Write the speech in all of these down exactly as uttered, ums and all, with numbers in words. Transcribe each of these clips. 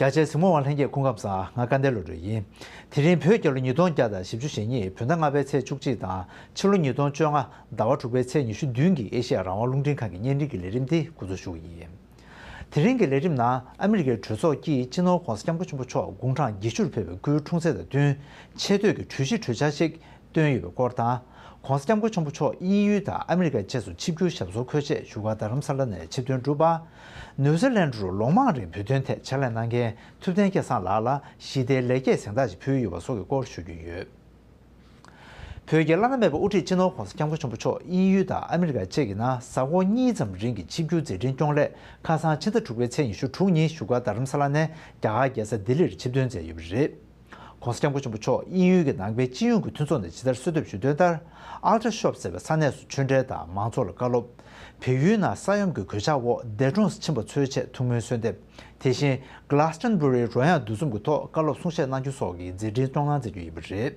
རྒྱ་ཆེའི་གཟིགས་མོ་བ་ལྷན་རྒྱས་སྐུ་ཁམས་བཟང་། ང་སྐལ་ལྡན་བློ་གྲོས་ཡིན། དེ་རིང་བོད་རྒྱལ་ལོ་ཉིས་སྟོང་བརྒྱ་དང་བཞི་བཅུ་ཞེ་གཉིས་བོད་ཟླ་ལྔ་པའི་ཚེས་བཅུ་གཅིག་དང་ཕྱི་ལོ་ཉིས་སྟོང་བཅོ་ལྔ་ཟླ་བ་དྲུག་པའི་ཚེས་ཉི་ཤུ་བདུན་གྱི་ཨེ་ཤེ་ཡ་རང་དབང་རླུང་འཕྲིན་ཁང་གི་བརྙན་འཕྲིན་གྱི་ལས་རིམ་འདི་འགོ་འཛུགས་ཞུ་གི་ཡིན། དེ་རིང་གི་ལས་རིམ་ནང་ཨ་མི་རི་ཀའི་གྲོས་ཚོགས་ཀྱིས་སྤྱི་ནོར་༧གོང་ས་༧སྐྱབས་མགོན་ཆེན་པོ་མཆོག་དགུང་གྲངས་བརྒྱད་ཅུར་ཕེབས་པའི་སྐུའི་འཁྲུངས་ཚེས་དང་བསྟུན་ཆེ་བསྟོད་ཀྱི་གྲོས་གཞི་གྲོས་འཆར་ཞིག་བཏོན་ཡོད་པའི་སྐོར་དང་། ༧གོང་ས་༧སྐྱབས་མགོན་ཆེན་པོ་མཆོག་དབྱིན་ཡུལ་དང་ཨ་མི་རི་ཀར་ཆེད་དུ་ཆིབས་བསྒྱུར་ཞབས་སོར་འཁོད་ཆེད་བཞུགས་སྒར་རྡ་རམ་ས་ལ་ནས་ཆིབས་ཐོན་གྲུབ་པ། ནིའུ་ཛི་ལན་ཌི་རུ་ལོ་མང་རིང་བོད་དོན་ཐད་ཕྱག་ལས་གནང་མཁན་ཐུབ་བསྟན་སྐལ་བཟང་ལགས་ལ་ཞི་བདེའི་ལེགས་སྐྱེས་གཟེངས་རྟགས་ཤིག་ཕུལ་ཡོད་པ་སོགས་ཀྱི་སྐོར་ཞུ་རྒྱུ་ཡོད། བོད་ཀྱི་བླ་ན་མེད་པའི་དབུ་ཁྲིད་སྤྱི་ནོར་༧གོང་ས་༧སྐྱབས་མགོན་ཆེན་པོ་མཆོག་དབྱིན་ཡུལ་དང་ཨ་མི་རི་ཀ་བཅས་ཀྱི་ནང་གཟའ་འཁོར་གཉིས་ཙམ་རིང་གི་ཆིབས་བསྒྱུར་མཛད་འཕྲིན་སྐྱོང་སླད་ཁ་སང་ཕྱི་ཟླ་དྲུག་པའི་ཚེས་ཉི་ཤུ་དྲུག་ཉིན་བཞུགས་སྒར་རྡ་རམ་ས་ལ་ནས་རྒྱ་གར་རྒྱལ་ས་ལྡི་ལིར་ཆིབས་ཐོན་མཛད་ཡོད་པ་རེད། ༧གོང་ས་༧སྐྱབས་མགོན་ཆེན་པོ་མཆོག་དབྱིན་ཡུལ་གྱི་ནང་པའི་སྤྱི་ཡོངས་ཀྱི་མཐུན་ཚོགས་ནས་ཇི་ལྟར་གསོལ་འདེབས་ཞུས་དོན་ལྟར། ཨལ་ཏྲ་ཤོབ་ཟེར་བའི་ས་གནས་སུ་ཆོས་འབྲེལ་དང་མང་ཚོགས་ལ་བཀའ་སློབ། བལ་ཡུལ་ནང་ས་ཡོམ་གྱི་གོད་ཆག་འོག་འདས་གྲོངས་སུ་ཕྱིན་པ་ཚོའི་ཆེད་ཐུགས་སྨོན་གསོལ་འདེབས། དེ་བཞིན་གྷི་ལཱ་སི་ཊོན་བྷོ་རི་རོལ་དབྱངས་འདུ་འཛོམས་ཀྱི་ཐོག་བཀའ་སློབ་གསུང་བཤད་གནང་རྒྱུ་སོགས་ཀྱི་མཛད་འཕྲིན་སྐྱོང་གནང་མཛད་རྒྱུ་ཡིན་པ་རེད།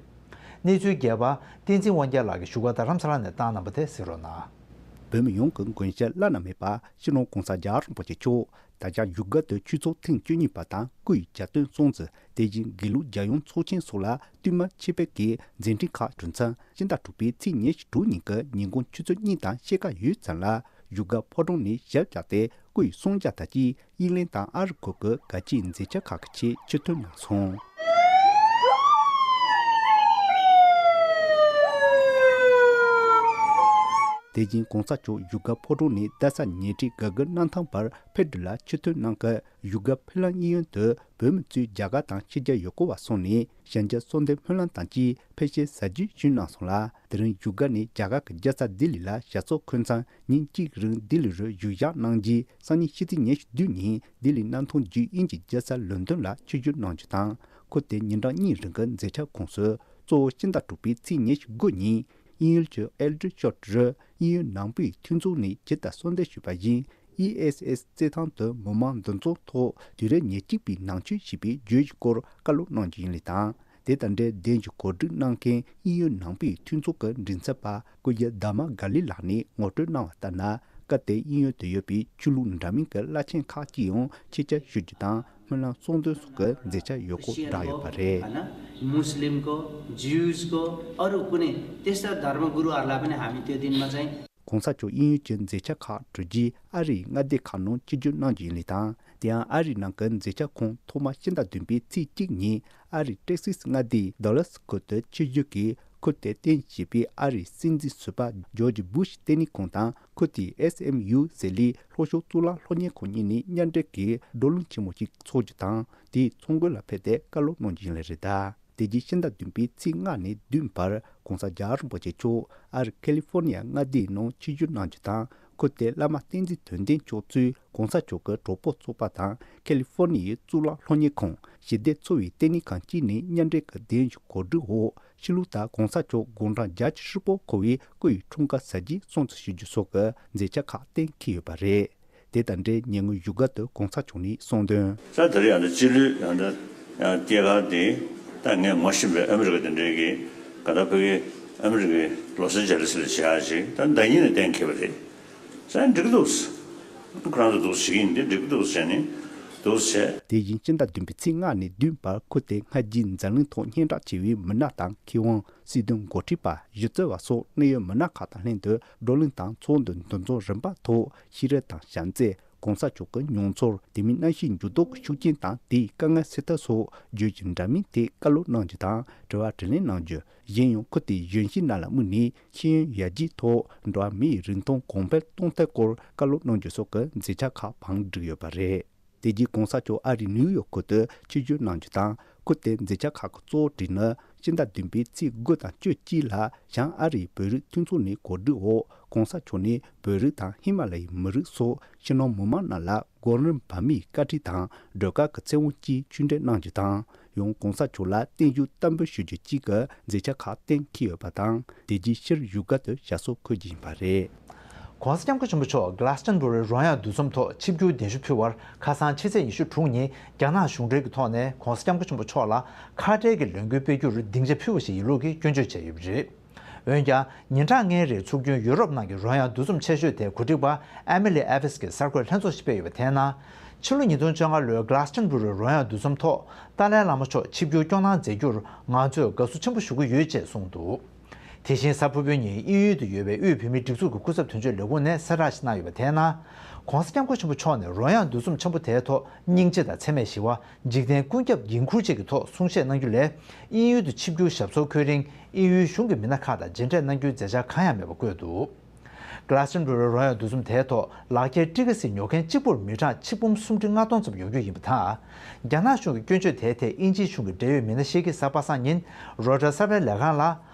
གནས་ཚུལ་རྒྱས་པ་བསྟན་འཛིན་དབང་རྒྱལ་ལགས་ཀྱིས་བཞུགས་སྒར་རྡ་རམ་ས་ལ་ནས་བཏང་གནང་པ་དེ་གཟིགས་རོགས་གནང་། བོད་མི་ཡོངས་ཀྱི་མགོན་ཞྭ་བླ་ན་མེད་པ་སྤྱི་ནོར་༧གོང་ས་༧རྒྱལ་བ་རིན་པོ་ཆེ་མཆོག་ད་ཆ་བཞུགས་སྒར་དུ་ཆོས་ཚོགས་ཐེངས་བཅུ་གཉིས་པ་དང་སྐུ་ཡི་གྱ་སྟོན་སྲུང་བརྩི། དེ་བཞིན་དགེ་ལུགས་རྒྱལ་ཡོངས་ཚོགས་ཆེན་སོགས་ལ་བསྟུད་མར་ཆེད་ཕེབས་ཀྱིས་མཛད་འཕྲིན་ཁག་གྲུབ་མཚམས། སྤྱི་ཟླ་དྲུག་པའི་ཚེས་ཉེར་དྲུག་ཉིན་གྱི་ཉིན་གུང་ཆུ་ཚོད་གཉིས་དང་ཕྱེད་ཀ་ཡོལ་ཙམ་ལ་བཞུགས་སྒར་ཕོ་བྲང་ནས་ཞབས་བཅགས་ཏེ་སྐུ་ཡི་གསུང་བཤད་དང་བཅས་དབྱིན་ལན་དང་ཨ་རི་ཁུལ་གྱི་གལ་ཆེའི་མཛད་འཆར་ཁག་གི་ཆེད་ཆིབས་ཐོན་གནང་སོང་། དེ་བཞིན་༧གོང་ས་མཆོག་བཞུགས་སྒར་ཕོ་བྲང་ནས་རྡ་ས་ཉེ་འཁྲིས་ག་གི་གནམ་ཐང་བར་ཕེབས་འགྲུལ་ལ་ཆིབས་ཐོན་གནང་སྐབས། བཞུགས་སྒར་ཕིན་ལན་དབྱིན་ཡུལ་དུ་བོད་མི་ཚོས་རྒྱ་གར་དང་ཕྱི་རྒྱལ་ཡུལ་སྐོར་བ་སོང་ནས་ཞལ་མཇལ་གསོལ་འདེབས་སྨོན་ལམ་དང་བཅས་ཕལ་ཆེར་གཟའ་བཞུགས་ཞུས་གནང་སོང་ལ། དེ་རིང་བཞུགས་སྒར་ནས་རྒྱ་གར་གྱི་རྒྱལ་ས་ལྡི་ལི་ལ་ཞབས་སོར་འཁོད་མཚམས་ཉིན་གཅིག་རིང་ལྡི་ལི་རུ་བཞུགས་བཞག་གནང་རྗེས་སང་ཉིན་ཕྱི་ཚེས་ཉི་ཤུ་བདུན་ཉིན་ལྡི་ལི་གནམ་ཐང་བརྒྱུད་དབྱིན་ཇིའི་རྒྱལ་ས་ལོན་ཌོན་ལ་ཆིབས་བསྒྱུར་གནང་རྒྱུ་དང་། ཁོ་དེ་ཉིན་གྲངས་གཉིས་རིང་གི་མཛད་འཆར་ཁོངས་སུ་གཙོ་བོ་སྤྱི་ཟླ་དྲུག་པའི་ཚེས་ཉི་ཤུ་དགུ་ཉིན་དབྱིན་ཡུལ་གྱི་ཨེལ་ཌར་ཤོ་ཊི་རུ་དབྱིན་ཡུལ་ནང་པའི་མཐུན་ཚོགས་ནས་ཇི་ལྟར་གསོལ་འདེབས་ཞུས་པ་བཞིན། ཨི་ཨེས་ཨེས་རྩེད་ཐང་དུ་མི་མང་འདུ་འཛོམས་ཐོག་དུས་རབས་ཉེར་གཅིག་པའི་ནང་ཆོས་ཞེས་པའི་བརྗོད་གཞིའི་སྐོར་བཀའ་སློབ་གནང་རྒྱུ་ཡིན་ལུགས་དང་། དེ་དང་འབྲེལ་གདན་ཞུ་གོ་སྒྲིག་གནང་མཁན་དབྱིན་ཡུལ་ནང་པའི་མཐུན་ཚོགས་ཀྱི་མགྲིན་ཚབ་པ་སྐུ་ཞབས་དྷརྨ་ག་ལི་ལགས་ནས་ངོ་སྤྲོད་གནང་བ་ལྟར་ན། སྐབས་དེར་དབྱིན་ཡུལ་དུ་ཡོད་པའི་ཆོས་ལུགས་འདྲ་མིན་གྱི་བླ་ཆེན་ཁག་ཅིག་ཡང་ཆེད་བཅར་ཞུ་རྒྱུ་དང་། སྨོན་ལམ་གསུང་འདོན་སོགས་ཀྱི་མཛད་འཆར་ཡོད་སྐོར་བསྒྲགས་ཡོད་པ་རེད། मुस्लिमको, ज्युजको, अरू कुनै त्यस्ता धर्मगुरुहरूलाई पनि हामी त्यो दिनमा चाहिँ ༧གོང་ས་མཆོག་དབྱིན་ཡུལ་གྱི་མཛད་འཆར་ཁག་གྲུབ་རྗེས་ཨ་རིའི་མངའ་སྡེ་ཁག་ནང་ཆིབས་བསྒྱུར་གནང་རྒྱུ་ཡིན་ལུགས་དང་། དེ་ཡང་ཨ་རིའི་ནང་གི་མཛད་འཆར་ཁོངས་ཐོག་མ་ཕྱི་ཟླ་བདུན་པའི་ཚེས་གཅིག་ཉིན་ཨ་རིའི་ཏེག་སིས་མངའ་སྡེའི་ཌ་ལ་སི་ཁུལ་དུ་ཆིབས་བསྒྱུར་གྱིས་ཁུལ་དེར་རྟེན་གཞི་བྱས་པའི་ཨ་རིའི་སྲིད་འཛིན་ཟུར་པ་ཇོརྗ་བུ་ཤི་ལྟེ་གནས་ཁང་དང་། ཁུལ་དེའི་ཨེས་ཨེམ་ཡུ་ཟེར་ལས་ལྷོ་ཕྱོགས་གཙུག་ལག་སློབ་གཉེར་ཁང་གཉིས་ནས་མཉམ་འབྲེལ་གྱིས་བགྲོ་གླེང་ཆེན་མོ་ཞིག་འཚོགས་རྒྱུ་དང་། དེའི་ཚོགས་མགོན་ལ་ཕེབས་ཏེ་བཀའ་སློབ་གནང་རྒྱུ་ཡིན་ལུགས་རེད་གདའ། དེ་རྗེས་ཕྱི་ཟླ་བདུན་པའི་ཚེས་ལྔ་ནས་བདུན་བར་༧གོང་ས་༧རྒྱལ་བ་རིན་པོ་ཆེ་མཆོག་ཨ་རི་ཁ་ལི་ཧྥོར་ནི་ཡ་མངའ་སྡེའི་ནང་ཆིབས་བསྒྱུར་གནང་རྒྱུ་དང་། ཁུལ་དེའི་བླ་མ་བསྟན་འཛིན་དོན་ལྡན་མཆོག་གཙོས་༧གོང་ས་མཆོག་གི་གྲོགས་པོ་ཚོགས་པ་དང་ཁ་ལི་ཧྥོར་ནི་ཡའི་གཙུག་ལག་སློབ་གཉེར་ཁང་། ཞི་བདེ་འཚོ་བའི་ལྟེ་གནས་ཁང་བཅས་ནས་མཉམ་འབྲེལ་གྱི་གདན་ཞུ་གོ་སྒྲིག་འོག་ཕྱི་ལུགས་ལྟར་༧གོང་ས་མཆོག་དགུང་གྲངས་བརྒྱད་ཅུ་ཧྲིལ་པོ་འཁོར་བའི་སྐུ་ཡི་འཁྲུངས་སྐར་གཟའ་རྗེས་སྲུང་བརྩི་ཞུ་རྒྱུ་སོགས་ཀྱི་མཛད་འཆར་ཁག་གཏན་འཁེལ་ཡོད་པ་རེད། དེ་དང་འབྲེལ་ཉེ་སྔོན་བཞུགས་སྒར་དུ་༧གོང་ས་མཆོག་ནས་གསུང་དོན། ས་དེ་རིང་ཡང་ད་སྤྱི་ལོའི་ཡང་ད་སྐྱེས་སྐར་དེ་ད་ངས་ངོ་ཤེས་པའི་ཨ་མི་རི་ཀ་དེ་འདྲའི་གི་ག་ད་ཕ་གི་ཨ་མི་རི་ཀའི་ལོ་སི་ཇེ་ལི་སི་ལ་བྱེད་ཡག་ཅིག་ད་ཟླ་ཉིན་ནས་གཏན་འཁེལ་བ་རེད། ས་འགྲིག་གི་འདུག་ཁོ་རང་ཚོ་འདུག་བྱེད་ཀྱི་ཡིན་དེ་འགྲིག་གི་འདུག་བྱས་ནས་འདུག་བྱས། དེ་བཞིན་ཕྱི་ཟླ་བདུན་པའི་ཚེས་ལྔ་ནས་བདུན་བར་ཁུལ་དེ་སྔ་རྗེས་འཛམ་གླིང་ཐོག་སྙན་གྲགས་ཆེ་བའི་མི་སྣ་དང་མཁས་དབང་། སྲིད་དོན་འགོ་ཁྲིད་པ། གཞི་རྩ་བ་སོགས་གནད་ཡོད་མི་སྣ་ཁག་དང་ལྷན་དུ་བགྲོ་གླེང་དང་ཚོགས་འདུ་འདུ་འཛོམས་རིམ་པ་ཐོག་ཤེས་རབ་དང་བྱམས་བརྩེ། ༧གོང་ས་མཆོག་གི་མྱོང་ཚོར། དེ་མིན་གནམ་གཤིས་འགྱུར་ལྡོག་གི་ཤུགས་རྐྱེན་དང་དེའི་དཀའ་ངལ་སེལ་ཐབས་སོགས་བརྗོད་གཞི་འདྲ་མིན་ཐད་བཀའ་སློབ་གནང་རྒྱུ་དང་དྲི་བ་དྲིས་ལན་གནང་རྒྱུ། གཞན་ཡང་ཁུལ་དེའི་གཞོན་སྐྱེས་རྣམས་ལ་དམིགས་ནས་ཤེས་ཡོན་ཡར་རྒྱས་ཐོག་འགྲོ་བ་མིའི་རིན་ཐང་གོང་འཕེལ་གཏོང་ཐབས་སྐོར་བཀའ་སློབ་གནང་རྒྱུ་སོགས་ཀྱི་མཛད་འཆར་ཁག་བང་བསྒྲིགས་ཡོད་པ་རེད། དེ་རྗེས་༧གོང་ས་མཆོག་ཨ་རིའི་ནིའུ་ཡོག་ཁུལ་དུ་ཆིབས་བསྒྱུར་གནང་རྒྱུ་དང་། ཁུལ་དེའི་མཛད་འཆར་ཁག་གི་གཙོ་བོ་བསྒྲིགས་ནི་ཕྱི་ཟླ་བདུན་པའི་ཚེས་དགུ་དང་བཅུ་གཅིག་ལ་བྱང་ཨ་རིའི་བོད་རིགས་མཐུན་ཚོགས་ནས་གོ་སྒྲིག་འོག་༧གོང་ས་མཆོག་ནས་བོད་རིགས་དང་ཧི་མ་ལ་ཡའི་མི་རིགས་སོགས་ཕྱི་ནང་མི་མང་རྣམས་ལ་གོང་རིམ་བར་མའི་བཀའ་ཁྲིད་དང་སྒྲོལ་དཀར་གྱི་ཚེ་དབང་ཅིག་ཆིབས་བསྒྱུར་གནང་རྒྱུ་དང་། ཡང་༧གོང་ས་མཆོག་ལ་བརྟན་བཞུགས་བསྟར་འབུལ་ཞུ་རྒྱུ་བཅས་ཀྱི་མཛད་འཆར་ཁག་གཏན་འཁེལ་ཡོད་པ་དང་། དེ་རྗེས་ཕྱིར་བཞུགས་སྒར་དུ་ཞབས་སོར་འཁོད་རྒྱུ་ཡིན་པ་རེད། ༧གོང་ས་༧སྐྱབས་མགོན་ཆེན་པོ་མཆོག་གྷི་ལཱ་སི་ཊོན་བྷོ་རི་རོལ་དབྱངས་འདུ་འཛོམས་ཐོག་ཆིབས་བསྒྱུར་གདན་ཞུ་ཕུལ་བར་ཁ་སང་ཕྱི་ཚེས་ཉི་ཤུ་དྲུག་ཉིན་རྒྱ་ནག་གཞུང་འབྲེལ་གྱི་ཐོག་ནས་༧གོང་ས་༧སྐྱབས་མགོན་ཆེན་པོ་མཆོག་ལ་ཁ་བྲལ་གྱི་ལས་འགུལ་སྤེལ་རྒྱུར་སྡིངས་ཆ་ཕུལ་བ་ཞིག་ཡིན་ལུགས་ཀྱི་སྐྱོན་བརྗོད་བྱས་ཡོད་པ་རེད། འོན་ཀྱང་ཉིན་གྲངས་ལྔའི་རིང་འཚོགས་རྒྱུའི་ཡུ་རོབ་ནང་གི་རོལ་དབྱངས་འདུ་འཛོམས་ཆེ་ཤོས་དེ་གོ་སྒྲིག་པ་ཨེ་མི་ལི་ཨེ་ཕེས་ཀྱིས་གསར་འགོད་ལྷན་ཚོགས་ཤིག་སྤེལ་ཡོད་པ་དེའི་ནང་ ཕྱི་ལོ་ཉིས་སྟོང་བཅོ་ལྔ་ལོའི་Glastonbury རོལ་དབྱངས་འདུ་འཛོམས་ཐོག་ཏཱ་ལའི་བླ་མ་མཆོག་ཆིབས་བསྒྱུར་སྐྱོང་གནང་མཛད་རྒྱུར་ང་ཚོས་དགའ་བསུ་ཆེན་པོ་ཞུ་གི་ཡོད་ཅེས་གསུངས་འདུག་དེ་བཞིན་གཟའ་ཕུར་བུའི་ཉིན་དབྱིན་ཡུལ་དུ་ཡོད་པའི་དབུས་བོད་མིའི་སྒྲིག་འཛུགས་ཀྱི་སྐུ་ཚབ་དོན་གཅོད་ལས་ཁུངས་ནས་གསལ་བསྒྲགས་ཤིག་གནང་ཡོད་པ་དེའི་ནང་། ྋགོང་ས་ྋསྐྱབས་མགོན་ཆེན་པོ་མཆོག་ནས་རོལ་དབྱངས་འདུ་འཛོམས་ཆེན་པོ་དེའི་ཐོག་སྙིང་རྗེ་དང་མཚན་སྨད་ཞི་བ། འཇིག་རྟེན་ཀུན་ཁྱབ་འགན་འཁུར་བཅས་ཀྱི་ཐོག་གསུང་བཤད་གནང་རྒྱུ་ལས། དབྱིན་ཡུལ་དུ་ཆིབས་བསྒྱུར་ཞབས་སོར་འཁོད་རིང་དབྱིན་ཡུལ་གཞུང་གི་མི་སྣ་ཁག་དང་མཇལ་འཕྲད་གནང་རྒྱུའི་མཛད་འཆར་གང་ཡང་མེད་པ་བཀོད་འདུག Glastonbury རོལ་དབྱངས་འདུ་འཛོམས་དེའི་ཐོག་ལག་འཁྱེར་ཊི་ཀེ་སི་ཉོ་མཁན་གཅིག་པུར་མི་གྲངས་ཆིག་འབུམ་སུམ་ཁྲི་ལྔ་སྟོང་ཙམ་ཡོང་རྒྱུ་ཡིན་པ་དང་། རྒྱ་ནག་གཞུང་གི་སྐྱོན་བརྗོད་དེའི་ཐད་དབྱིན་ཇིའི་གཞུང་གི་འབྲེལ་ཡོད་མི་སྣ་ཞིག་གིས་གཟའ་པ་སངས་ཉིན་རོའི་ཊར་གསར་པའི་ལས་ཁང་ལ།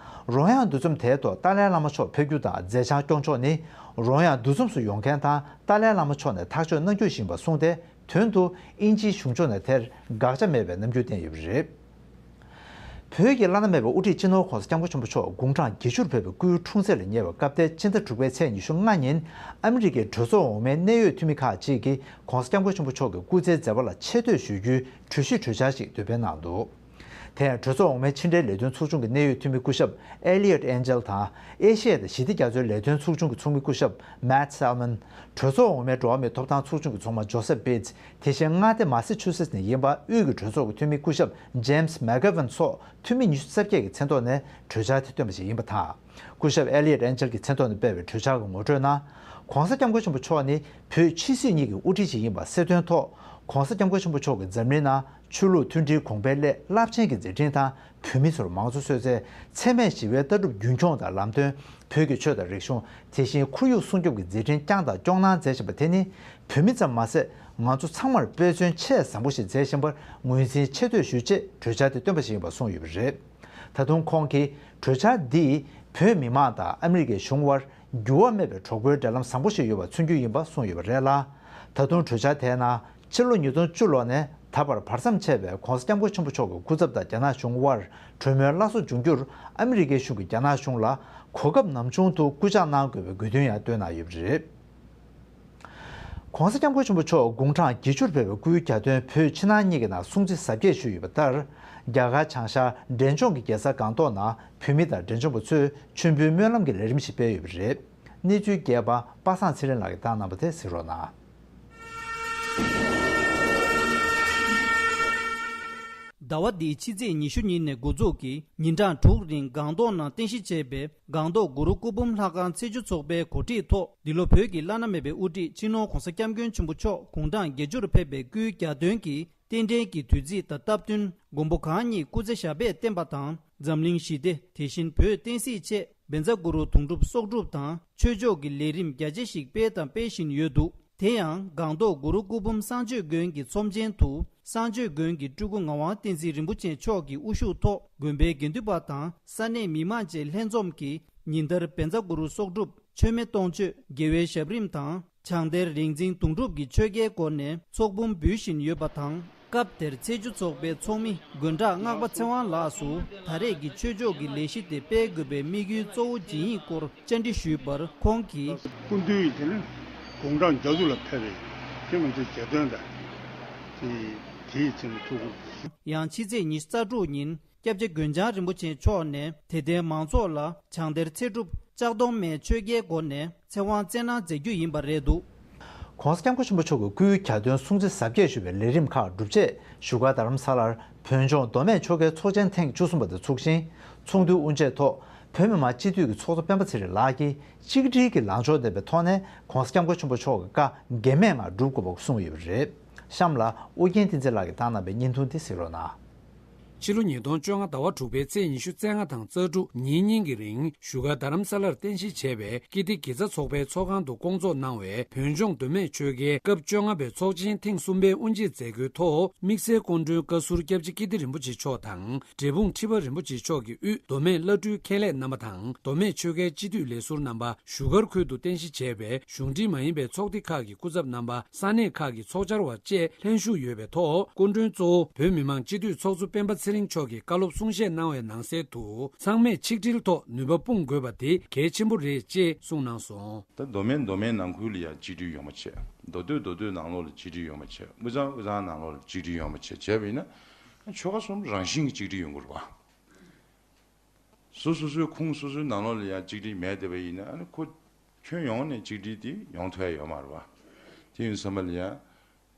རོལ་དབྱངས་འདུ་འཛོམས་དེའི་ཐོག་ཏཱ་ལའི་བླ་མ་མཆོག་ཕེབས་རྒྱུ་དང་མཛད་འཆར་སྐྱོང་ཕྱོགས་ནི། རོལ་དབྱངས་འདུ་འཛོམས་སུ་ཡོང་མཁན་དང་ཏཱ་ལའི་བླ་མ་མཆོག་ནས་ཐག་གཅོད་གནང་རྒྱུ་ཡིན་པ་གསུངས་ཏེ། དོན་དུ་དབྱིན་ཇིའི་གཞུང་ཕྱོགས་ནས་དེར་དགག་བྱ་མེད་པའི་རྣམ་འགྱུར་བསྟན་ཡོད་པ་རེད། བོད་ཀྱི་བླ་ན་མེད་པའི་དབུ་ཁྲིད་སྤྱི་ནོར་༧གོང་ས་༧སྐྱབས་མགོན་ཆེན་པོ་མཆོག་དགུང་གྲངས་བརྒྱད་ཅུར་ཕེབས་པའི་སྐུའི་འཁྲུངས་ཚེས་ལ་ཉེ་བའི་སྐབས་ཏེ་སྤྱི་ཟླ་དྲུག་པའི་ཚེས་ཉི་ཤུ་ལྔ་ཉིན་ཨ་མི་རི་ཀའི་གྲོས་ཚོགས་འོག་མའི་གནད་ཡོད་འཐུས་མི་ཁག་ཅིག་གིས་༧གོང་ས་༧སྐྱབས་མགོན་ཆེན་པོ་མཆོག་གི་སྐུ་ཚེའི་མཛད་པ་ལ་ཆེ་བསྟོད་ཞུ་རྒྱུའི་གྲོས་གཞི་གྲོས་འཆར་ཞིག་འདོན་སྤེལ་གནང་འདུག་དེ་ཡང་གྲོས་ཚོགས་འོག་མའི་ཕྱི་འབྲེལ་ལས་དོན་ཚོགས་ཆུང་གི་གནད་ཡོད་འཐུས་མི་སྐུ་ཞབས་ཨེ་ལི་ཡོད་ཨན་ཇེལ་དང་། ཨེ་ཤི་ཡ་དང་ཞི་བདེ་རྒྱ་མཚོའི་ལས་དོན་ཚོགས་ཆུང་གི་ཚོགས་མི་སྐུ་ཞབས་Matt Salmon། གྲོས་ཚོགས་འོག་མའི་འགྲོ་བ་མིའི་ཐོབ་ཐང་ཚོགས་ཆུང་གི་ཚོགས་མ་ཇོ་སེབ་བིད། དེ་བཞིན་མངའ་སྡེ་མ་སེ་ཆུ་སེ་ནས་ཡིན་པ་དབུས་ཀྱི་གྲོས་ཚོགས་ཀྱི་འཐུས་མི་སྐུ་ཞབས་James McGovern སོགས་འཐུས་མི་ཉི་ཤུ་རྩ་བརྒྱད་ཀྱི་མཚན་ཐོག་ནས་གྲོས་འཆར་དེ་བཏོན་པ་ཞིག་ཡིན་པ་དང་། སྐུ་ཞབས་ཨེ་ལི་ཡོད་ཨན་ཇེལ་གྱི་མཚན་ཐོག་ནས་སྤེལ་བའི་གྲོས་འཆར་གྱི་ངོ་སྤྲོད་ནང་། ༧གོང་ས་༧སྐྱབས་མགོན་ཆེན་པོ་མཆོག་ནི་བོད་ཕྱི་སྲིད་གཉིས་ཀྱི་དབུ་ཁྲིད་ཅིག་ཡིན་པ་གསལ་སྟོན་ཐོག ྋགོང་ས་༧སྐྱབས་མགོན་ཆེན་པོ་མཆོག་གིས་འཛམ་གླིང་ནང་ཆོས་ལུགས་མཐུན་སྒྲིལ་གོང་འཕེལ་སླད་རླབས་ཆེན་གྱི་མཛད་འཕྲིན་དང་བོད་མི་ཚོར་མང་གཙོ་སྲོལ་རྩེད་མཚན་སྨད་ཞི་བའི་ལྟ་གྲུབ་རྒྱུན་འཁྱོངས་དང་ལམ་སྟོན། བོད་ཀྱི་ཆོས་དང་རིག་གཞུང་དེ་བཞིན་ཁོར་ཡུག་སྲུང་སྐྱོབ་ཀྱི་མཛད་འཕྲིན་བསྐྱངས་དང་སྐྱོང་གནང་མཛད་བཞིན་པ་དེ་ནི་བོད་མི་ཙམ་མ་ཟད་ང་ཚོ་ཚང་མར་དཔེ་མཚོན་ཆེས་བཟང་པོ་ཞིག་མཛད་བཞིན་པར་ངོས་འཛིན་ཆེ་བསྟོད་ཞུ་ཆེད་གྲོས་འཆར་དེ་བཏོན་པ་ཞིག་ཡིན་པ་གསུངས་ཡོད་པ་རེད། ད་དུང་ཁོང་གིས་གྲོས་འཆར་འདིས་བོད་མི་མང་དང་ཨ་མི་རི་ཀའི་གཞུང་དབར་འགྱུར་བ་མེད་པའི་གྲོགས་པོའི་འབྲེལ་ལམ་བཟང་པོ་ཞིག་ཡོད་པ་མཚོན་རྒྱུ་ཡིན་པ་གསུངས་ཡོད་པ་རེད་ལ། ད་དུང་གྲོས་འཆར་དེའི་ནང་ཕྱི་ལོ་ཉིས་སྟོང་བཅུ་ལོ་ནས་ད་བར་བར་མཚམས་ཆད་པའི་༧གོང་ས་༧སྐྱབས་མགོན་ཆེན་པོ་མཆོག་གི་སྐུ་ཚབ་དང་རྒྱ་ནག་གཞུང་དབར་གྲོས་མོལ་སླར་གསོ་འབྱུང་རྒྱུར་ཨ་མི་རི་ཀའི་གཞུང་གིས་རྒྱ་ནག་གཞུང་ལ་གོ་སྐབས་ནམ་བྱུང་དུ་སྐུལ་ལྕག་གནང་དགོས་པའི་དགོས་འདུན་ཡང་བཏོན་གནང་ཡོད་པ་རེད། ྋགོང་ས་༧སྐྱབས་མགོན་ཆེན་པོ་མཆོག་དགུང་གྲངས་བརྒྱད་ཅུར་ཕེབས་པའི་སྐུའི་གྱ་སྟོན་བོད་ཕྱི་ནང་གཉིས་ཀྱི་ནང་སྲུང་བརྩི་གཟབ་རྒྱས་ཞུས་ཡོད་པ་ལྟར། རྒྱ་གར་བྱང་ཤར་འབྲས་ལྗོངས་ཀྱི་རྒྱལ་ས་སྒང་ཏོག་ནང་བོད་མི་དང་འབྲས་ལྗོངས་པ་ཚོས་མཆོད་འབུལ་སྨོན་ལམ་གྱི་ལས་རིམ་ཞིག་སྤེལ་ཡོད་པ་རེད། གནས་ཚུལ་རྒྱས་པ་པ་སངས་ཚེ་རིང་ལགས་ཀྱིས་བཏང་གནང་བ་དེ་གཟིགས་རོགས་གནང་། ཟླ་བ་འདིའི་ཕྱི་ཚེས་ཉི་ཤུ་ཉིན་ནས་འགོ་འཛུགས་ཀྱིས་ཉིན་གྲངས་དྲུག་རིང་སྒང་ཏོག་ནང་རྟེན་གཞི་བྱས་པའི་སྒང་ཏོག་གུ་རུ་སྐུ་འབུམ་ལྷ་ཁང་ཚེས་བཅུ་ཚོགས་པའི་གོ་སྒྲིག་ཐོག་འདི་ལོ་བོད་ཀྱི་བླ་ན་མེད་པའི་དབུ་ཁྲིད་སྤྱི་ནོར་༧གོང་ས་༧སྐྱབས་མགོན་ཆེན་པོ་མཆོག་དགུང་གྲངས་བརྒྱད་ཅུར་ཕེབས་པའི་སྐུའི་གྱ་སྟོན་གྱི་རྟེན་འབྲེལ་གྱི་དུས་ཚིགས་དང་སྟབས་བསྟུན་མགོན་པོ་གང་ཉིད་སྐུ་ཚེ་ཞབས་པད་བརྟན་པ་དང་། འཛམ་གླིང་ཞི་བདེ་དེ་བཞིན་བོད་བསྟན་སྲིད་ཆེད་བཛྲ་གུ་རུ་དུང་སྒྲུབ་གསོག་སྒྲུབ་དང་ཆོས་ཕྱོགས་ཀྱི་ལས་རིམ་རྒྱ་ཆེ་ཞིག་སྤེལ་དང་སྤེལ་བཞིན་ཡོད་འདུག་དེ་ཡང་སྒང་ཏོག་གུ་རུ་སྐུ་འབུམ་གསང་སྤྱོད་དགོན་གྱི་ཚོམས་ཆེན་དུ་གསང་སྤྱོད་དགོན་གྱི་སྤྲུལ་སྐུ་ངག་དབང་བསྟན་འཛིན་རིན་པོ་ཆེ་མཆོག་གི་དབུ་བཞུགས་ཐོག་དགོན་པའི་དགེ་འདུན་པ་དང་ས་གནས་མི་མང་བཅས་ལྷན་འཛོམས་ཀྱིས་ཉིན་ལྟར་བཛྲ་གུ་རུ་གསོག་སྒྲུབ་མཆོད་མེ་གཏོང་མཆོད་དགེ་བའི་ཞབས་རིམ་དང་། བྱང་གཏེར་རིག་འཛིན་དུང་སྒྲུབ་ཀྱི་ཆོ་གའི་སྒོ་ནས་ཚོགས་འབུམ་འབུལ་བཞིན་ཡོད་པ་དང་། སྐབས་དེར་ཚེས་བཅུ་ཚོགས་པའི་ཚོགས་མི་དགོན་བྲག་སྔགས་པ་ཚེ་དབང་ལགས་སུ་ད་རེས་ཀྱི་ཆོས་ཕྱོགས་ཀྱི་ལས་གཞི་དེ་སྤེལ་དགོས་པའི་དམིགས་ཡུལ་གཙོ་བོ་ཇི་ཡིན་སྐོར་བཅར་འདྲི་ཞུས་པར་ཁོང་གིས། སྐུ་མདུན་ཡིན་དེ་ནི་དགུང་གྲངས་བརྒྱད་ཅུ་ལ་ཕེབས་པའི་དེ་ང་ཚོའི་གྱ་སྟོན་དང་དེ་དེའི་ཚེ་ནི་ཐུགས་ཁུར། ཡང་ཕྱི་ཚེས་ཉི་ཤུ་རྩ་དྲུག་ཉིན། སྐྱབས་རྗེ་དགོན་བྱང་རིན་པོ་ཆེ་མཆོག་ནས་དད་ལྡན་མང་ཚོགས་ལ་བྱང་གཏེར་ཚེ་སྒྲུབ་ལྕགས་སྡོང་མའི་ཆོས་རྒྱལ་སྒོ་ནས་ཚེ་དབང་བསྩལ་གནང་མཛད་རྒྱུ་ཡིན་པ་རེད་འདུག ྋགོང་ས་ྋསྐྱབས་མགོན་ཆེན་པོ་མཆོག་གི་སྐུའི་གྱ་སྟོན་སྲུང་བརྩི་གཟབ་རྒྱས་ཞུ་བའི་ལས་རིམ་ཁག་གྲུབ་རྗེས་བཞུགས་སྒར་རྡ་རམ་ས་ལར་བོད་ལྗོངས་མདོ་སྨད་ཆོལ་ཁའི་ཚོགས་ཆེན་ཐེངས་བཅུ་གསུམ་པ་དེ་ཚུགས་ཤིང་། ཚོགས་འདུའི་དབུ་འབྱེད་ཐོག་བོད་མི་མང་སྤྱི་འཐུས་ཀྱི་ཚོགས་གཙོ་སྤེན་པ་ཚེ་རིང་ལགས་ཀྱིས་གཅིག་སྒྲིལ་གྱི་ལངས་ཕྱོགས་ལྡན་པའི་ཐོག་ནས་ྋགོང་ས་ྋསྐྱབས་མགོན་ཆེན་པོ་མཆོག་གི་བཀའ་འགལ་མེད་ངང་སྒྲུབ་དགོས་པ་གསུངས་ཡོད་པ་རེད། གཤམ་ལ་ཨོ་རྒྱན་བསྟན་འཛིན་ལགས་ཀྱིས་བཏང་གནང་བའི་བརྙན་ཐུང་དེ་གཟིགས་རོགས་གནང་། ཕྱི་ལོ་ཉིས་སྟོང་བཅོ་ལྔ་ཟླ་བ་དྲུག་པའི་ཚེས་ཉི་ཤུ་རྩ་ལྔ་དང་རྩ་དྲུག་ཉིན་གཉིས་ཀྱི་རིང་བཞུགས་སྒར་རྡ་རམ་ས་ལར་རྟེན་གཞི་བྱས་པའི་ཀིརྟི་དགེ་རྩ་ཚོགས་པའི་ཚོགས་ཁང་དུ་བསྐོང་ཚོགས་གནང་བའི་བོད་ལྗོངས་མདོ་སྨད་ཆོལ་ཁའི་སྐབས་བཅོ་ལྔ་པའི་ཚོགས་ཆེན་ཐེངས་གསུམ་པའི་དབུ་འབྱེད་མཛད་སྒོའི་ཐོག་དམིགས་བསལ་སྐུ་མགྲོན་བཀའ་ཟུར་སྐྱབས་རྗེ་ཀིརྟི་རིན་པོ་ཆེ་མཆོག་དང་། འབྲས་སྤུངས་ཁྲི་པ་རིན་པོ་ཆེ་མཆོག་གིས་དབུས་མདོ་སྨད་བླ་སྤྲུལ་མཁན་ལས་རྣམ་པ་དང་མདོ་སྨད་ཆོལ་ཁའི་སྤྱི་འཐུས་ལས་ཟུར་རྣམ་པ། བཞུགས་སྒར་ཁུལ་དུ་རྟེན་གཞི་བྱས་པའི་གཞུང་འབྲེལ་མ་ཡིན་པའི་ཚོགས་སྡེ་ཁག་གི་སྐུ་ཚབ་རྣམ་པ། ས་གནས་ཁག་གི་ཚོགས་བཅར་བ་བཅས་ལྷན་ཞུགས་ཡོད་པའི་ཐོག་སྐུ་མགྲོན་གཙོ་བོ་བོད་མི་མང་སྤྱི་འཐུས་ཚོགས་གཙོ་སྤེན་པ་ཚེ་རིང་མཆོག་གིས་བཀའ་སློབ་གསུང་བཤད་གནང་བའི་ནང་གསལ་དུ། ཚང་མས་ཆིག་སྒྲིལ་ཐོག་ནུས་པ་སྤུངས་དགོས་པ་དེ་གལ་ཆེན་པོ་རེད་ཅེས་གསུངས་གནང་སོང་། ད་མདོ་སྨད་མདོ་སྨད་ནང་ཁུལ་ལ་ཡང་གཅིག་སྒྲིལ་ཡོང་བ་བྱས། མདོ་སྟོད་མདོ་སྟོད་ནང་ལོགས་ལ་གཅིག་སྒྲིལ་ཡོང་བ་བྱས། དབུས་གཙང་དབུས་གཙང་ནང་ལོགས་ལ་གཅིག་སྒྲིལ་ཡོང་བ་བྱས། བྱས་པ་ཡིན་ན་ཆོལ་ཁ་གསུམ་རང་བཞིན་གྱིས་གཅིག་སྒྲིལ་ཡོང་གི་རེད་བ། སོ་སོ་སོའི་ཁུངས་སོ་སོའི་ནང་ལོགས་ལ་ཡང་གཅིག་སྒྲིལ་མེད་བསྡད་པ་ཡིན་ན། ཨ་ནི་ཁོ་ཁྱོན་ཡོངས་ནས་གཅིག་སྒྲིལ་དེ་ཡོང་ཐུབ་ཡ་ཡོད་མ་རེད་བ། དེ་ཡིན་ཙམ་པ་ལ་ཡང་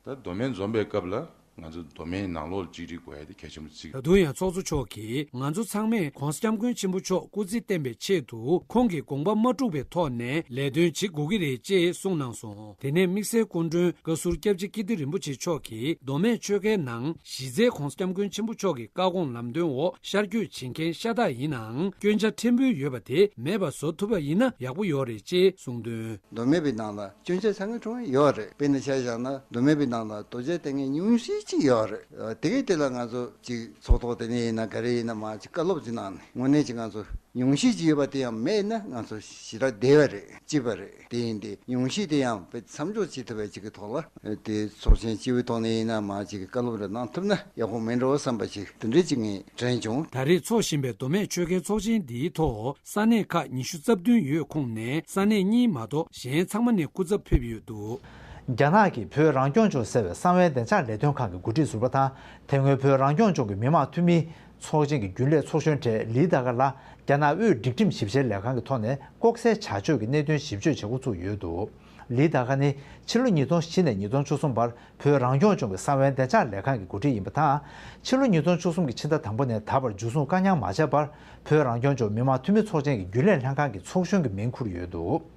ད་མདོ་སྨད་འཛོམས་པའི་སྐབས་ལ་ང་ཚོ་མདོ་སྨད་ནང་ལོགས་ཅིག་རིག་དགོས་ཡ་དེ་གལ་ཆེན་པོ་གཅིག་ད་དུང་ཡང་ཚོགས་གཙོ་མཆོག་གིས་ང་ཚོ་ཚང་མས་༸གོང་ས་༸སྐྱབས་མགོན་ཆེན་པོ་མཆོག་སྐུ་ཚེ་བརྟན་པའི་ཆེད་དུ་ཁོང་གི་དགོངས་པ་མ་འཁྲུག་པའི་ཐོག་ནས་ལས་དོན་བྱེད་དགོས་ཀྱི་རེད་ཅེས་གསུངས་གནང་སོང་། དེ་ནས་དམིགས་བསལ་སྐུ་མགྲོན་བཀའ་ཟུར་སྐྱབས་རྗེ་ཀིརྟི་རིན་པོ་ཆེ་མཆོག་གིས་མདོ་སྨད་ཆོལ་ཁའི་ནང་གཞི་རྩའི་༸གོང་ས་༸སྐྱབས་མགོན་ཆེན་པོ་མཆོག་གི་བཀའ་དགོངས་ལམ་སྟོན་འོག་ཤར་བསྐྱོད་བྱེད་མཁན་ཤ་སྟག་ཡིན་ནའང་སྐྱོན་ཆ་ཕྲན་བུ་ཡོད་པ་དེ་མེད་པ་བཟོ་ཐུབ་པ་ཡིན་ན་ཡག་པོ་ཡོད་རེད་ཅེས་གསུངས་དོན། མདོ་སྨད་པའི་ནང་ལ་སྐྱོན་ཆ་ཆགས་མཁན་ཁྲོམ་ཡོད་རེད། དཔེར་ན་ཆ་བཞག་ན་མདོ་སྨད་པའི་ནང་ལ་དོལ་རྒྱལ་བསྟེན་མཁན་ཉུང་ཤས་ཅིག་ཡོད་རེད། ཨ། དེ་གའི་དེ་ལ་ང་ཚོ་ཅིག་ཚོགས་ཐོག་དེ་ནས་ཡིན་ན་ག་རེ་ཡིན་ན་མ་ཅིག་བཀའ་སློབ་ཅིག་གནང་ནས་དངོས་གནས་ཅིག་ང་ཚོ་ཉུང་ཤས་ཅིག་ཡོད་པ་དེ་ཡང་མེད་ན་ང་ཚོ་ཞེ་དྲག་བདེ་བ་རེད། སྐྱིད་པ་རེད། དེ་ཡིན་ཏེ་ཉུང་ཤས་དེ་ཡང་དཔེ་མཚམས་འཇོག་བྱེད་ཐུབ་པའི་ཅིག་གི་ཐོག་ལ་དེ་ཚོགས་ཆེན་སྤྱི་བའི་ཐོག་ནས་ཡིན་ན་མ་ཅིག་གི་བཀའ་སློབ་རེ་གནང་ཐུབ་ན་ཡག་པོ་མིན་འགྲོ་བསམ་པ་ཅིག་དེ་འདྲའི་ཅིག་ངས་དྲན་བྱུང་། ད་རེས་འཚོགས་བཞིན་པའི་མདོ་སྨད་ཆོལ་ཁའི་ཚོགས་ཆེན་འདིའི་ཐོག་ས་གནས་ཁག་ཉི་ཤུ་རྩ་བདུན་ཡོད་ཁོངས་ནས་ས་གནས་གཉིས་མ་གཏོགས་གཞན་ཚང་མ་ནས་སྐུ་ཚབ་ཕེབས་ཡོད་འདུག། རྒྱ་ནག་གིས་བོད་རང་སྐྱོང་ལྗོངས་ཟེར་བའི་གསང་བའི་བདེ་འཇགས་ལས་དོན་ཁང་གི་འགོ་ཁྲིད་ཟུར་པ་དང་དེ་སྔོན་བོད་རང་སྐྱོང་ལྗོངས་ཀྱི་མི་དམངས་འཐུས་མིའི་ཚོགས་ཆེན་གྱི་རྒྱུན་ལས་ཚོགས་གཞོན་གྲས་ལི་ད་ག་ལ་རྒྱ་ནག་དབུས་སྒྲིག་ཁྲིམས་ཞིབ་བཤེར་ལས་ཁང་གི་ཐོག་ནས་ལྐོག་ཟའི་བྱ་སྤྱོད་ཀྱི་གནད་དོན་ཞིབ་དཔྱོད་བྱེད་འགོ་ཚུགས་ཡོད་འདུག། ལི་ད་ག་ནི་ཕྱི་ལོ་ཉིས་སྟོང་བཞི་ནས་ཉིས་སྟོང་བཅུ་གསུམ་བར་བོད་རང་སྐྱོང་ལྗོངས་ཀྱི་གསང་བའི་བདེ་འཇགས་ལས་ཁང་གི་འགོ་ཁྲིད་ཡིན་པ་དང་། ཕྱི་ལོ་ཉིས་སྟོང་བཅུ་གསུམ་གྱི་ཕྱི་ཟླ་དང་པོ་ནས་ད་བར་འཇུ་བཟུང་བཀག་ཉར་མ་བྱས་པར་བོད་རང་སྐྱོང་ལྗོངས་མི་དམངས་འཐུས་མི་ཚོགས་ཆེན་གྱི་རྒྱུན་ལས་ལྷན་ཁང་གི་ཚོགས་གཞོན་གྱི་མིང་འཁུར་ཡོད་འདུག།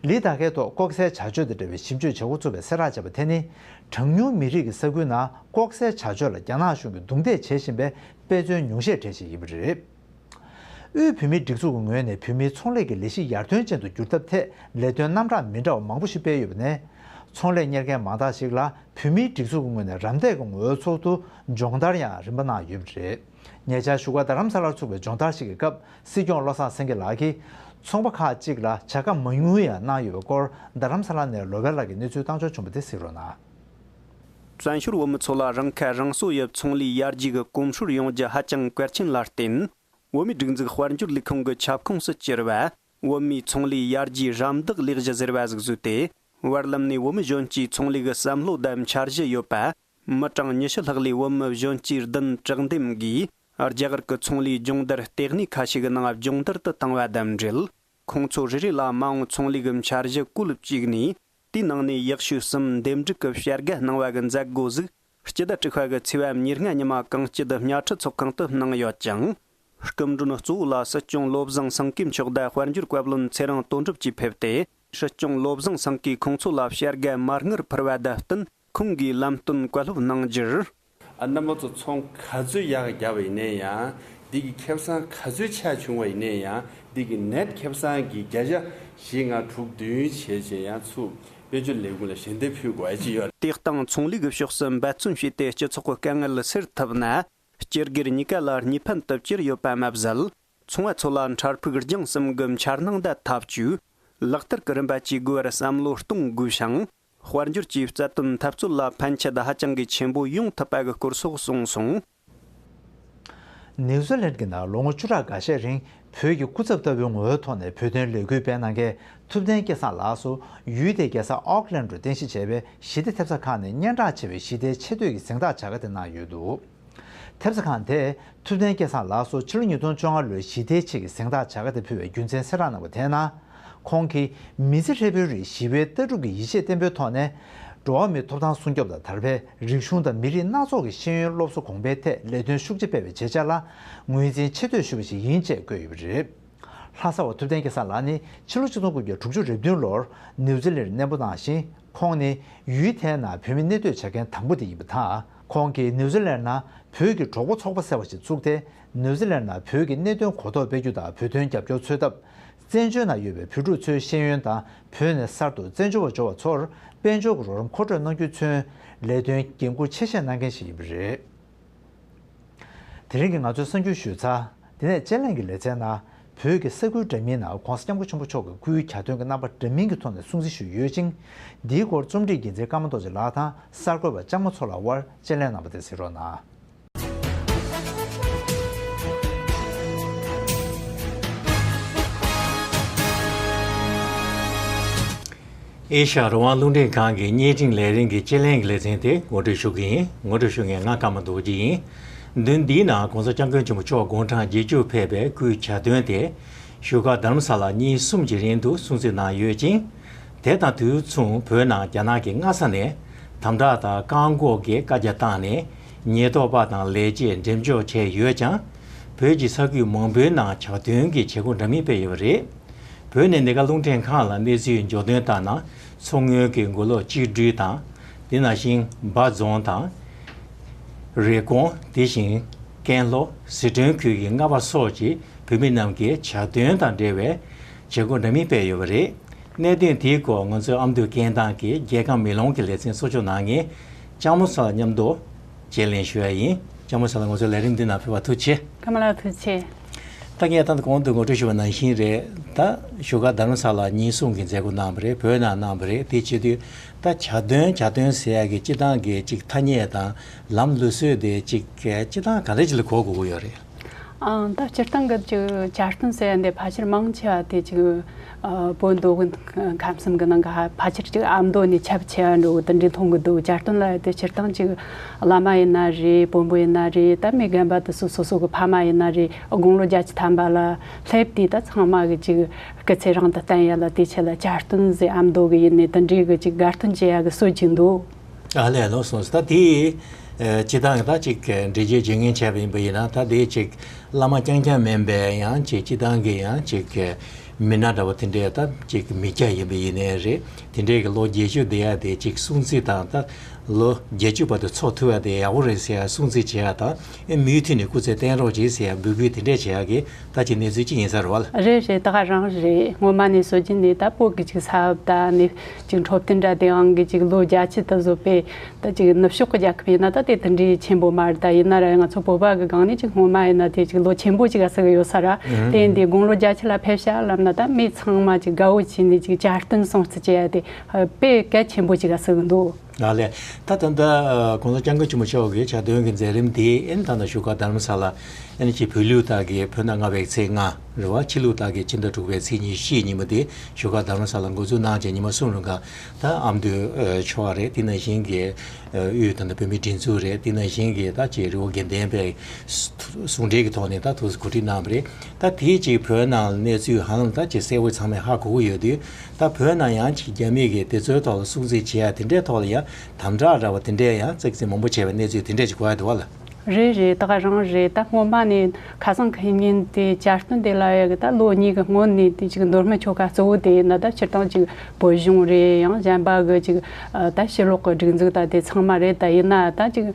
ལི་ད་གའི་ཐོག་ལྐོག་ཟའི་བྱ་སྤྱོད་དང་འབྲེལ་བའི་ཞིབ་དཔྱོད་བྱེད་འགོ་བཙུགས་པའི་གསལ་བསྒྲགས་བྱས་པ་དེ་ནི། གྲངས་ཉུང་མི་རིགས་ཀྱི་ས་ཁུལ་ནང་ལྐོག་ཟའི་བྱ་སྤྱོད་ལ་རྒྱ་ནག་གཞུང་གིས་རྡུང་རྡེག་བྱེད་བཞིན་པའི་དཔེ་མཚོན་ཉུང་ཤས་གྲས་ཤིག་ཡིན་པ་རེད། དབུས་བོད་མིའི་སྒྲིག་འཛུགས་ཀྱི་ངོས་ནས་བོད་མིའི་ཚོང་ལས་ཀྱི་ལས་གཞི་ཡར་ཐོན་ཅན་དུ་འགྱུར་ཐབས་ཐད་ལས་དོན་རྣམ་གྲངས་མི་འདྲ་བ་མང་པོ་ཞིག་སྤེལ་ཡོད་པ་ནས། ཚོང་ལས་གཉེར་མཁན་མང་དག་ཞིག་ལ་བོད་མིའི་སྒྲིག་འཛུགས་ཀྱི་ངོས་ནས་རམ་འདེགས་ཀྱི་ངོ་བོའི་ཚོགས་འདུ་སྦྱོང་བརྡར་ཡང་རིམ་པ་གནང་ཡོད་པ་རེད། ཉེ་ཆར་བཞུགས་སྒར་རྡ་རམ་ས་ལར་ཚུགས་པའི་སྦྱོང་བརྡར་ཞིག་གི་སྐབས་སྲིད་སྐྱོང་བློ་བཟང་སེང་གེ་ལགས་ཀྱིས་ཚོང་པ་ཁག་ཅིག་ལ་བྱ་དགའ་མང་ཉུང་ཡང་གནང་ཡོད་པའི་སྐོར་རྡ་རམ་ས་ལ་ནས་ལོ་པཎ་ལགས་ཀྱིས་གནས་ཚུལ་བཏང་འབྱོར་བྱུང་བ་དེ་གཟིགས་རོགས་གནང་། བཙན་བྱོལ་བོད་མི་ཚོ་ལ་རང་ཁ་རང་གསོ་ཡི་ཚོང་ལས་ཡར་རྒྱས་ཀྱི་གོམས་སྲོལ་ཡོང་རྒྱུ་ཧ་ཅང་གལ་ཆེན་ལ་བརྟེན། བོད་མིའི་སྒྲིག་འཛུགས་དཔལ་འབྱོར་ལས་ཁུངས་ཀྱི་ཁྱབ་ཁོངས་སུ་གྱུར་བ། བོད་མིའི་ཚོང་ལས་ཡར་རྒྱས་རམ་འདེགས་ལས་གཞི་ཟེར་བ་ཟིག་བཟོས་ཏེ། བར་ལམ་ནས་བོད་མི་གཞོན་སྐྱེས་ཚོང་ལས་ཀྱི་བསམ་བློ་དང་འཆར་གཞི་ཡོད་པ། མི་གྲངས་ཉི་ཤུ་ལྷག་ལས་བོད་མི་གཞོན་སྐྱེས་བདུན་དྲུག་འདེམས་ཀྱིས། རྒྱ་གར་གྱི་ཚོང་ལས་སྦྱོང་བརྡར་ལྟེ་གནས་ཁ་ཤས་ཀྱི་ནང་སྦྱོང་བརྡར་དུ་བཏང་བ་དང་འབྲེལ། ཁོང་ཚོ་རེ་རེ་ལ་མ་འོངས་ཚོང་ལས་ཀྱི་འཆར་གཞི་བཀོད་བཅུག་ནས། དེའི་ནང་ནས་ཡག་ཤོས་གསུམ་འདེམས་སྒྲུག་གི་བྱ་དགའ་གནང་བ་གི་མཛད་སྒོ་ཟིག་སྤྱི་ཟླ་དྲུག་པ་གི་ཚེས་པ་ཉེར་ལྔ་ཉི་མ་གངས་སྐྱིད་གཉའ་ཁྲི་ཚོགས་ཁང་དུ་གནང་ཡོད་ཅིང་། སྐུ་མགྲོན་གཙོ་བོ་ལ་སྲིད་སྐྱོང་བློ་བཟང་སེང་གེ་མཆོག་དང་དཔལ་འབྱོར་བཀའ་བློན་ཚེ་རིང་དོན་གྲུབ་ཀྱིས་ཕེབས་ཏེ། སྲིད་སྐྱོང་བློ་བཟང་སེང་གེས་ཁོང་ཚོ་ལ་བྱ་དགའ་མར་སྔར་ཕུལ་བ་དང་བསྟུན། ཁོང་གིས་ལམ་སྟོན་བཀའ་སློབ་གནང་རྒྱུར། ཨ། རྣམ་པ་ཚོ་ཚོང་ག་ཚོད་ཡག་བརྒྱབ་པ་ཡིན་ནའི་ཡང་། འདི་གི་ཁེ་བཟང་ག་ཚོད་ཆག་བྱུང་བ་ཡིན་ནའི་ཡང་། འདི་གི་ནེཊ་ཁེ་བཟང་གི་བརྒྱ་ཆ་བཞི་ལྔ་དྲུག་བདུན་བྱས་བྱས་ཡང་ཚུར་དཔལ་འབྱོར་ལས་ཁུངས་ལ་ཞལ་འདེབས་ཕུལ་དགོས་ཀྱི་ཡོད། དེ་ལྟར་ཚོང་ལས་ཀྱི་ཕྱོགས་སུ་འབད་བརྩོན་བྱས་ཏེ་སྤྱི་ཚོགས་ཀྱི་དཀའ་ངལ་སེལ་ཐུབ་ན། སྤྱི་སྒེར་གཉིས་ཀ་ལ་གཉིས་ཕན་དུ་གྱུར་ཡོད་པ་མ་ཟད། ཚོང་པ་ཚོ་ལ་འཕྲལ་ཕུགས་རྒྱང་གསུམ་གྱི་འཆར་སྣང་དང་ཐབས་ཇུས། ལག་བསྟར་གྱི་རིམ་པ་བཅས་དགོས་པར་བསམ་བློ་གཏོང་དགོས་ཤིང་། དཔལ་འབྱོར་གྱི་རྩ་དོན་འཐབ་རྩོད་ལ་ཕན་ཆད་ཧ་ཅང་གི་ཆེན་པོ་ཡོང་ཐུབ་པ་གི་སྐོར་སོགས་གསུངས་སོང་། ནིའུ་ཛི་ལན་གྱི་ནང་ལོ་ངོ་བཅུ་ཕྲག་འགའ་ཤས་རིང་བོད་ཀྱི་སྐུ་ཚབ་ལྟ་བུའི་ངོ་བོའི་ཐོག་ནས་བོད་དོན་ལས་འགུལ་སྤེལ་གནང་མཁན་ཐུབ་བསྟན་སྐལ་བཟང་ལགས་སུ་ཡུལ་དེའི་རྒྱལ་ས་ཨོག་ལན་རུ་རྟེན་གཞི་བྱས་པའི་ཞི་བདེ་ཐེབས་རྩ་ཁང་ནས་སྙན་གྲགས་ཆེ་བའི་ཞི་བདེའི་ཆེ་བསྟོད་ཀྱི་གཟེངས་རྟགས་བྱ་དགའ་དེ་གནང་ཡོད་འདུག། ཐེབས་རྩ་ཁང་དེས་ཐུབ་བསྟན་སྐལ་བཟང་ལགས་སུ་ཕྱི་ལོ་ཉིས་སྟོང་བཅོ་ལྔ་ལོའི་ཞི་བདེའི་ཆེད་ཀྱི་གཟེངས་རྟགས་བྱ་དགའ་དེ་ཕུལ་བའི་རྒྱུ་མཚན་གསལ་བསྒྲགས་གནང་བ་དེའི་ནང་། ཁོང་གིས་མི་ཚེ་ཧྲིལ་པོའི་རིང་ཞི་བའི་ལྟ་གྲུབ་ཀྱི་ཡིད་ཆེས་བརྟན་པོའི་ཐོག་ནས། འགྲོ་བ་མིའི་ཐོབ་ཐང་སྲུང་སྐྱོབ་དང་དར་སྤེལ། རིག་གཞུང་དང་མི་རིགས་སྣ་ཚོགས་ཀྱི་ཤེས་ཡོན་སློབ་གསོ་གོང་འཕེལ་ཐད་ལས་དོན་ཤུགས་ཆེ་སྤེལ་བའི་བྱེད་བྱ་ལ་ངོས་འཛིན་ཆེ་བསྟོད་ཞུ་བ་ཞིག་ཡིན་ཅེས་བཀོད་ཡོད་པ་རེད། ལྷ་ས་བ་ཐུབ་བསྟན་སྐལ་བཟང་ལགས་ནི་ཕྱི་ལོ་ཆིག་སྟོང་དགུ་བརྒྱ་དྲུག་ཅུ་རེ་བདུན་ལོར་ནིའུ་ཛི་ལན་གནས་སྤོ་གནང་ཞིང་། ཁོང་ནི་ཡུལ་དེའི་ནང་བོད་མི་གནས་སྡོད་བྱེད་མཁན་དང་པོ་དེ་ཡིན་པ་དང་། ཁོང་གིས་ནིའུ་ཛི་ལན་ནང་བོད་ཀྱི་གྲོགས་པོ་ཚོགས་པ་ཟེར་བ་ཞིག་བཙུགས་ཏེ། ནིའུ་ཛི་ལན་ནང་བོད་ཀྱི་གནད་དོན་གོ་རྟོགས་སྤེལ་རྒྱུ་དང་བོད་དོན་རྒྱབ་སྐྱོར་འཚོལ་ཐབས། བཙན་བྱོལ་ནང་ཡོད་པའི་བོད་ཕྲུག་ཚོའི་ཤེས་ཡོན་དང་། བོད་ནས་གསར་དུ་བཙན་བྱོལ་བ་འབྱོར་བ་ཚོར་དཔལ་འབྱོར་གྱི་རོགས་རམ་མཁོ་སྤྲོད་གནང་རྒྱུས་མཚོན། ལས་དོན་འགན་འཁུར་ཆེ་བཞེས་གནང་མཁན་ཞིག་ཡིན་པ་རེད། དེ་རིང་གི་ང་ཚོའི་གསར་འགྱུར་ཞུས་ཚར། དེ་ནས་དཔྱད་གླེང་གི་ལེ་ཚན་ནང་། བོད་ཀྱི་ས་ཁུལ་འདྲ་མིན་ནང་༸གོང་ས་༸སྐྱབས་མགོན་ཆེན་པོ་མཆོག་གི་སྐུའི་གྱ་སྟོན་གྱི་རྣམ་པ་འདྲ་མིན་གྱི་ཐོག་ནས་སྲུང་བརྩི་ཞུས་ཡོད་ཅིང་། འདིའི་སྐོར་རྩོམ་སྒྲིག་འགན་འཛིན་ཀརྨ་རྡོ་རྗེ་ལགས་དང་གསར་འགོད་པ་ལྕམ་མོ་མཚོ་ལགས་དབར་དཔྱད་གླེང་གནང་བ་དེ་གཟིགས་རོགས་གནང་། ཨེ་ཤ་ཡ་རང་དབང་རླུང་འཕྲིན་ཁང་གི་བརྙན་འཕྲིན་ལས་རིམ་གྱི་དཔྱད་གླེང་གི་ལེ་ཚན་དེ་ངོ་སྤྲོད་ཞུ་གི་ཡིན། ངོ་སྤྲོད་ཞུ་མཁན་ང་ཀརྨ་རྡོ་རྗེ་ཡིན། མདུན་འདིའི་ནང་༸གོང་ས་༸སྐྱབས་མགོན་ཆེན་པོ་མཆོག་དགུང་གྲངས་བརྒྱད་ཅུ་ཕེབས་པའི་སྐུའི་གྱ་སྟོན་དེ་བཞུགས་སྒར་རྡ་རམ་ས་ལ་ཉིན་གསུམ་གྱི་རིང་དུ་སྲུང་བརྩི་གནང་ཡོད་ཅིང་། དེ་དང་དུས་མཚུངས་བོད་ནང་རྒྱ་ནག་གི་སྔ་ས་ནས་ དམ་དྲག་དང་བཀག་འགོག་གི་བཀའ་རྒྱ་བཏང་ནས་ཉེན་རྟོག་པ་དང་ལས་བྱེད་འགྲེམས་འཇོག་བྱས་ཡོད་ཀྱང་། བོད་ཀྱི་ས་ཁུལ་མང་པོའི་ནང་ཇ་འདོན་གྱི་བྱེད་སྒོ་འདྲ་མིན་སྤེལ་ཡོད་པ་རེད། བོད་ནས་གནས་སྐབས་རླུང་འཕྲིན་ཁང་ལ་གནས་ཚུལ་འབྱོར་དོན་ལྟར་ན། མཚོ་སྔོན་གྱི་མགོ་ལོག་གཅིག་སྒྲིལ་དང་། དེ་ནང་བཞིན་འབའ་རྫོང་དང་། རེབ་གོང་། དེ་བཞིན་ཀན་ལྷོ། ཟི་ཁྲོན་ཁུལ་གྱི་རྔ་བ་སོགས་ཀྱི་བོད་མི་རྣམས་ཀྱིས་ཇ་འདོན་དང་འབྲེལ་བའི་བྱེད་སྒོ་འདྲ་མིན་སྤེལ་ཡོད་པ་རེད། གནད་དོན་དེའི་སྐོར་ང་ཚོའི་ཨ་མདོའི་སྐད་གདངས་ཀྱི་རྒྱལ་ཁམས་མེ་ལོང་གི་ལེ་ཚན་གཙོ་སྐྱོང་གནང་མཁན་ལྕམ་མོ་ས་ལ་མཉམ་དུ་དཔྱད་གླེང་ཞུ་ཡ་ཡིན། ལྕམ་མོ་ས་ལ་ང་ཚོའི་ལས་རིམ་འདི་ནང་ཕེབས་པར་ཐུགས་རྗེ་ཆེ། ཁམས་ལགས་ཐུགས་རྗེ་ཆེ། ད་ངས་ད་ལྟ་གོང་དུ་ངོ་སྤྲོད་ཞུས་པ་ནང་བཞིན་རེད། ད་བཞུགས་སྒར་རྡ་རམ་ས་ལ་ཉིན་གསུམ་གྱི་མཛད་སྒོ་གནང་བ་རེད། བོད་ནང་གནང་བ་རེད། དེ་བྱེད་དུས་ད་ཇ་འདོན་ཇ་འདོན་ཟེར་ཡ་གི་སྤྱིར་བཏང་གི་ཅིག་ཐ་སྙད་དང་ལམ་ལུགས་སྲོལ་དེ་ཅིག་སྤྱིར་བཏང་ག་འདྲ་ཅིག་ལ་གོ་དགོས་ཀྱི་ཡོད་རེད། ཨང་། ད་སྤྱིར་བཏང་གི་ཅིག་ཇ་སྟོན་ཟེར་ཡ་འདི་ཕལ་ཆེར་མང་ཆེ་བ་དེ་ཅིག་ཨ། བོད་མདོ་དབུས་ཁམས་གསུམ་གྱི་ནང་གི་ཧ། ཕལ་ཆེར་ཅིག་ཨ་མདོ་ནས་ཁྱབ་ཆེ་བ་འགྲོ་གི་དེ་འདྲའི་མཐོང་གི་འདུག་ཇ་སྟོན་ལབ་ཡ་དེ་སྤྱིར་བཏང་ཅིག་བླ་མ་ཡིན་ན་རེད། དཔོན་པོ་ཡིན་ན་རེད། ད་མི་རྒན་པ་དེ་ཚོ་སོ་སོ་གི་ཕ་མ་ཡིན་ན་རེད། དགུང་ལོ་བརྒྱད་ཅུ་ཐམ་པ་ལ་སླེབས་དུས་ད་ཚང་མ་གི་ཅིག་སྐུ་ཚེ་རིང་དུ་བརྟན་ཡ་ལ་དེ་ཆེད་ལ་ཇ་སྟོན་ཟེར། ཨ་མདོ་གི་ཡིན་ནའི་དེ་འདྲའི་གི་ཅིག་དགའ་སྟོན་བྱེད་ཡ་གི་སྲོལ་ཅིག་འདུག་ཨ་ལས། ལགས་སོ། ད་དེ་ཨ། སྤྱིར་བཏང་གི་ད་ཅིག་འགྲེལ་བརྗོད་བྱེད་མཁན་བྱས་པ་ཡིན་པ་ཡིན་ན། ད་དེ་ཅིག་བླ་མ་རྐྱང་རྐྱང་མིན་པའི་ཡང་ཅིག་སྤྱིར་བཏང་གི་ཡང་ཅིག་མི་སྣ་འདྲ་བོ་དེ་འདྲས་ད་ཅིག་མི་སྐྱ་ཡིན་པ་ཡིན་ནའི་རེད། དེ་འདྲས་ཀྱི་ལོ་བརྒྱད་ཅུ་དེ་ཡ་དེ་ཅིག་སྲུང་བརྩི་དང་། ད་ལོ་བརྒྱད་ཅུ་བར་དུ་འཚོ་ཐུབ་ཡ་དེ་ཡག་པོ་རེད་ཟེར་ཡ་སྲུང་བརྩི་བྱེད་ཡ་དང་། ཨེ། མུ་མཐུད་ནས་སྐུ་ཚེ་བརྟན་རོགས་བྱེད་ཟེར་ཡ་འབོད་སྐུལ་དེ་འདྲས་བྱེད་ཡ་གི་ད་ཅིག་གནས་ཚུལ་ཅིག་ཡིན་ས་རེད་བ་ལ། རེད་རེད། ད་ག་རང་རེད། སྔོན་མ་ནས་སྲོལ་རྒྱུན་ནས་ད་བོད་ཀྱི་ཅིག་ས་བབ་ད་ནས་ཅིག་འཕྲོད་བསྟེན་འདྲ་དེའང་གི་ཅིག་ལོ་བརྒྱད་ཅུ་ད་བཟོ་པའི་ད་ཅིག་ནུབ་ཕྱོགས་ཀྱི་རྒྱལ་ཁབ་ཡིན་ན་ད་དེ་དེ་འདྲའི་ཆེན་པོ་མ་རེད། ད་ཡིན་ན་ར་ང་ཚོ་བོད་པ་གི་སྒང་ནས་ཅིག་སྔོན་མ་ཡིན་ན་དེ་ཅིག་ལོ་ཆེན་པོ་ཅིག་ག་ཟེར་གི་ཡོད་ས་ར། ཨང་། དེ་ཡིན་དུས་དགུང་ལོ་བརྒྱད་ཅུ་ལ་ཕེབས་ཤག་ལབ་ན་ད་མི་ཚང་མ་ཅིག་དགའ་བོ་བྱས་ནས་ཅིག་ཇ་སྟོན་སྲུང་བརྩི་བྱེད་ཡ་དེ་དཔེ་གལ་ཆེན་པོ་ཅིག་ག་ཟེར་གི་འདུག་ཨ་ལས། ད་ད་ལྟ་ཨ། ༸གོང་ས་༸སྐྱབས་མགོན་ཆེན་པོ་མཆོག་གི་ཇ་འདོན་གྱི་མཛད་རིམ་དེ་ཨེ་ནི་ད་ལྟ་བཞུགས་སྒར་རྡ་རམ་ས་ལ་ཨེ་ནི་ཅིག་བོད་ལུགས་སྟག་གི་བོད་ཟླ་ལྔ་པའི་ཚེས་ལྔ་རེད་བ། ཕྱི་ལུགས་སྟག་གི་ཕྱི་ཟླ་དྲུག་པའི་ཚེས་ཉི་ཤུ་ཉིན་མོ་དེ་བཞུགས་སྒར་རྡ་རམ་ས་ལ་འགོ་འཛུགས་གནང་བྱས་ཉི་མ་གསུམ་རིང་ག་ད་ཨ་མདོའི་ཨ། ཆོལ་ཁ་རེད། དེ་ནང་བཞིན་གྱི་ཨ། དབུས་ད་ལྟ་བོད་མིའི་སྒྲིག་འཛུགས་རེད། དེ་ནང་བཞིན་གྱི་ད་ཅིག་རི་བོ་དགེ་ལྡན་པའི་ཟུང་འབྲེལ་གྱི་ཐོག་ནས་ད་ཐུགས་སུ་གོ་སྒྲིག་གནང་བ་རེད། ད་དེའི་ཅིག་བོད་ནང་གནས་ཚུལ་ཧ་ལམ་ད་ཅིག་གསལ་བོ་ཚང་མས་ཧ་གོ་གི་ཡོད་དུས། ད་བོད་ནང་ཡང་ཅིག་རྒྱ་མི་གིས་དེ་ཚོའི་ཐོག་ལ་སྲུང་བརྩི་བྱེད་ཡ་དེ་འདྲའི་ཐོག་ལ་ཡང་དམ་དྲག་འདྲ་བ་དེ་འདྲའི་ཡང་ཙིག་ཙིག་མང་པོ་བྱས་པའི་གནས་ཚུལ་དེ་འདྲས་ཅིག་གོ་ཡ་འདུག་བ་ལ། རེད་རེད། ད་ག་རང་རེད། ད་སྔོན་མ་ནས་ཁ་སང་ཁ་ཉིན་དེ་ཇ་སྟོན་དེ་ལ་ཡ་གི་ད་ལོ་གཉིས་ཀྱི་སྔོན་ནས་དེ་ཅིག་མདོ་སྨད་ཆོལ་ཁ་གཙོ་བོ་དེ་ཡིན་ན་ད་སྤྱིར་བཏང་ཅིག་བོད་གཞུང་རེད། ཡང་གཞན་པ་གི་ཅིག་ད་ཕྱི་ལོགས་ཀྱི་སྒྲིག་འཛུགས་ད་དེ་ཚང་མ་རེད། ད་ཡིན་ན་ད་ཅིག་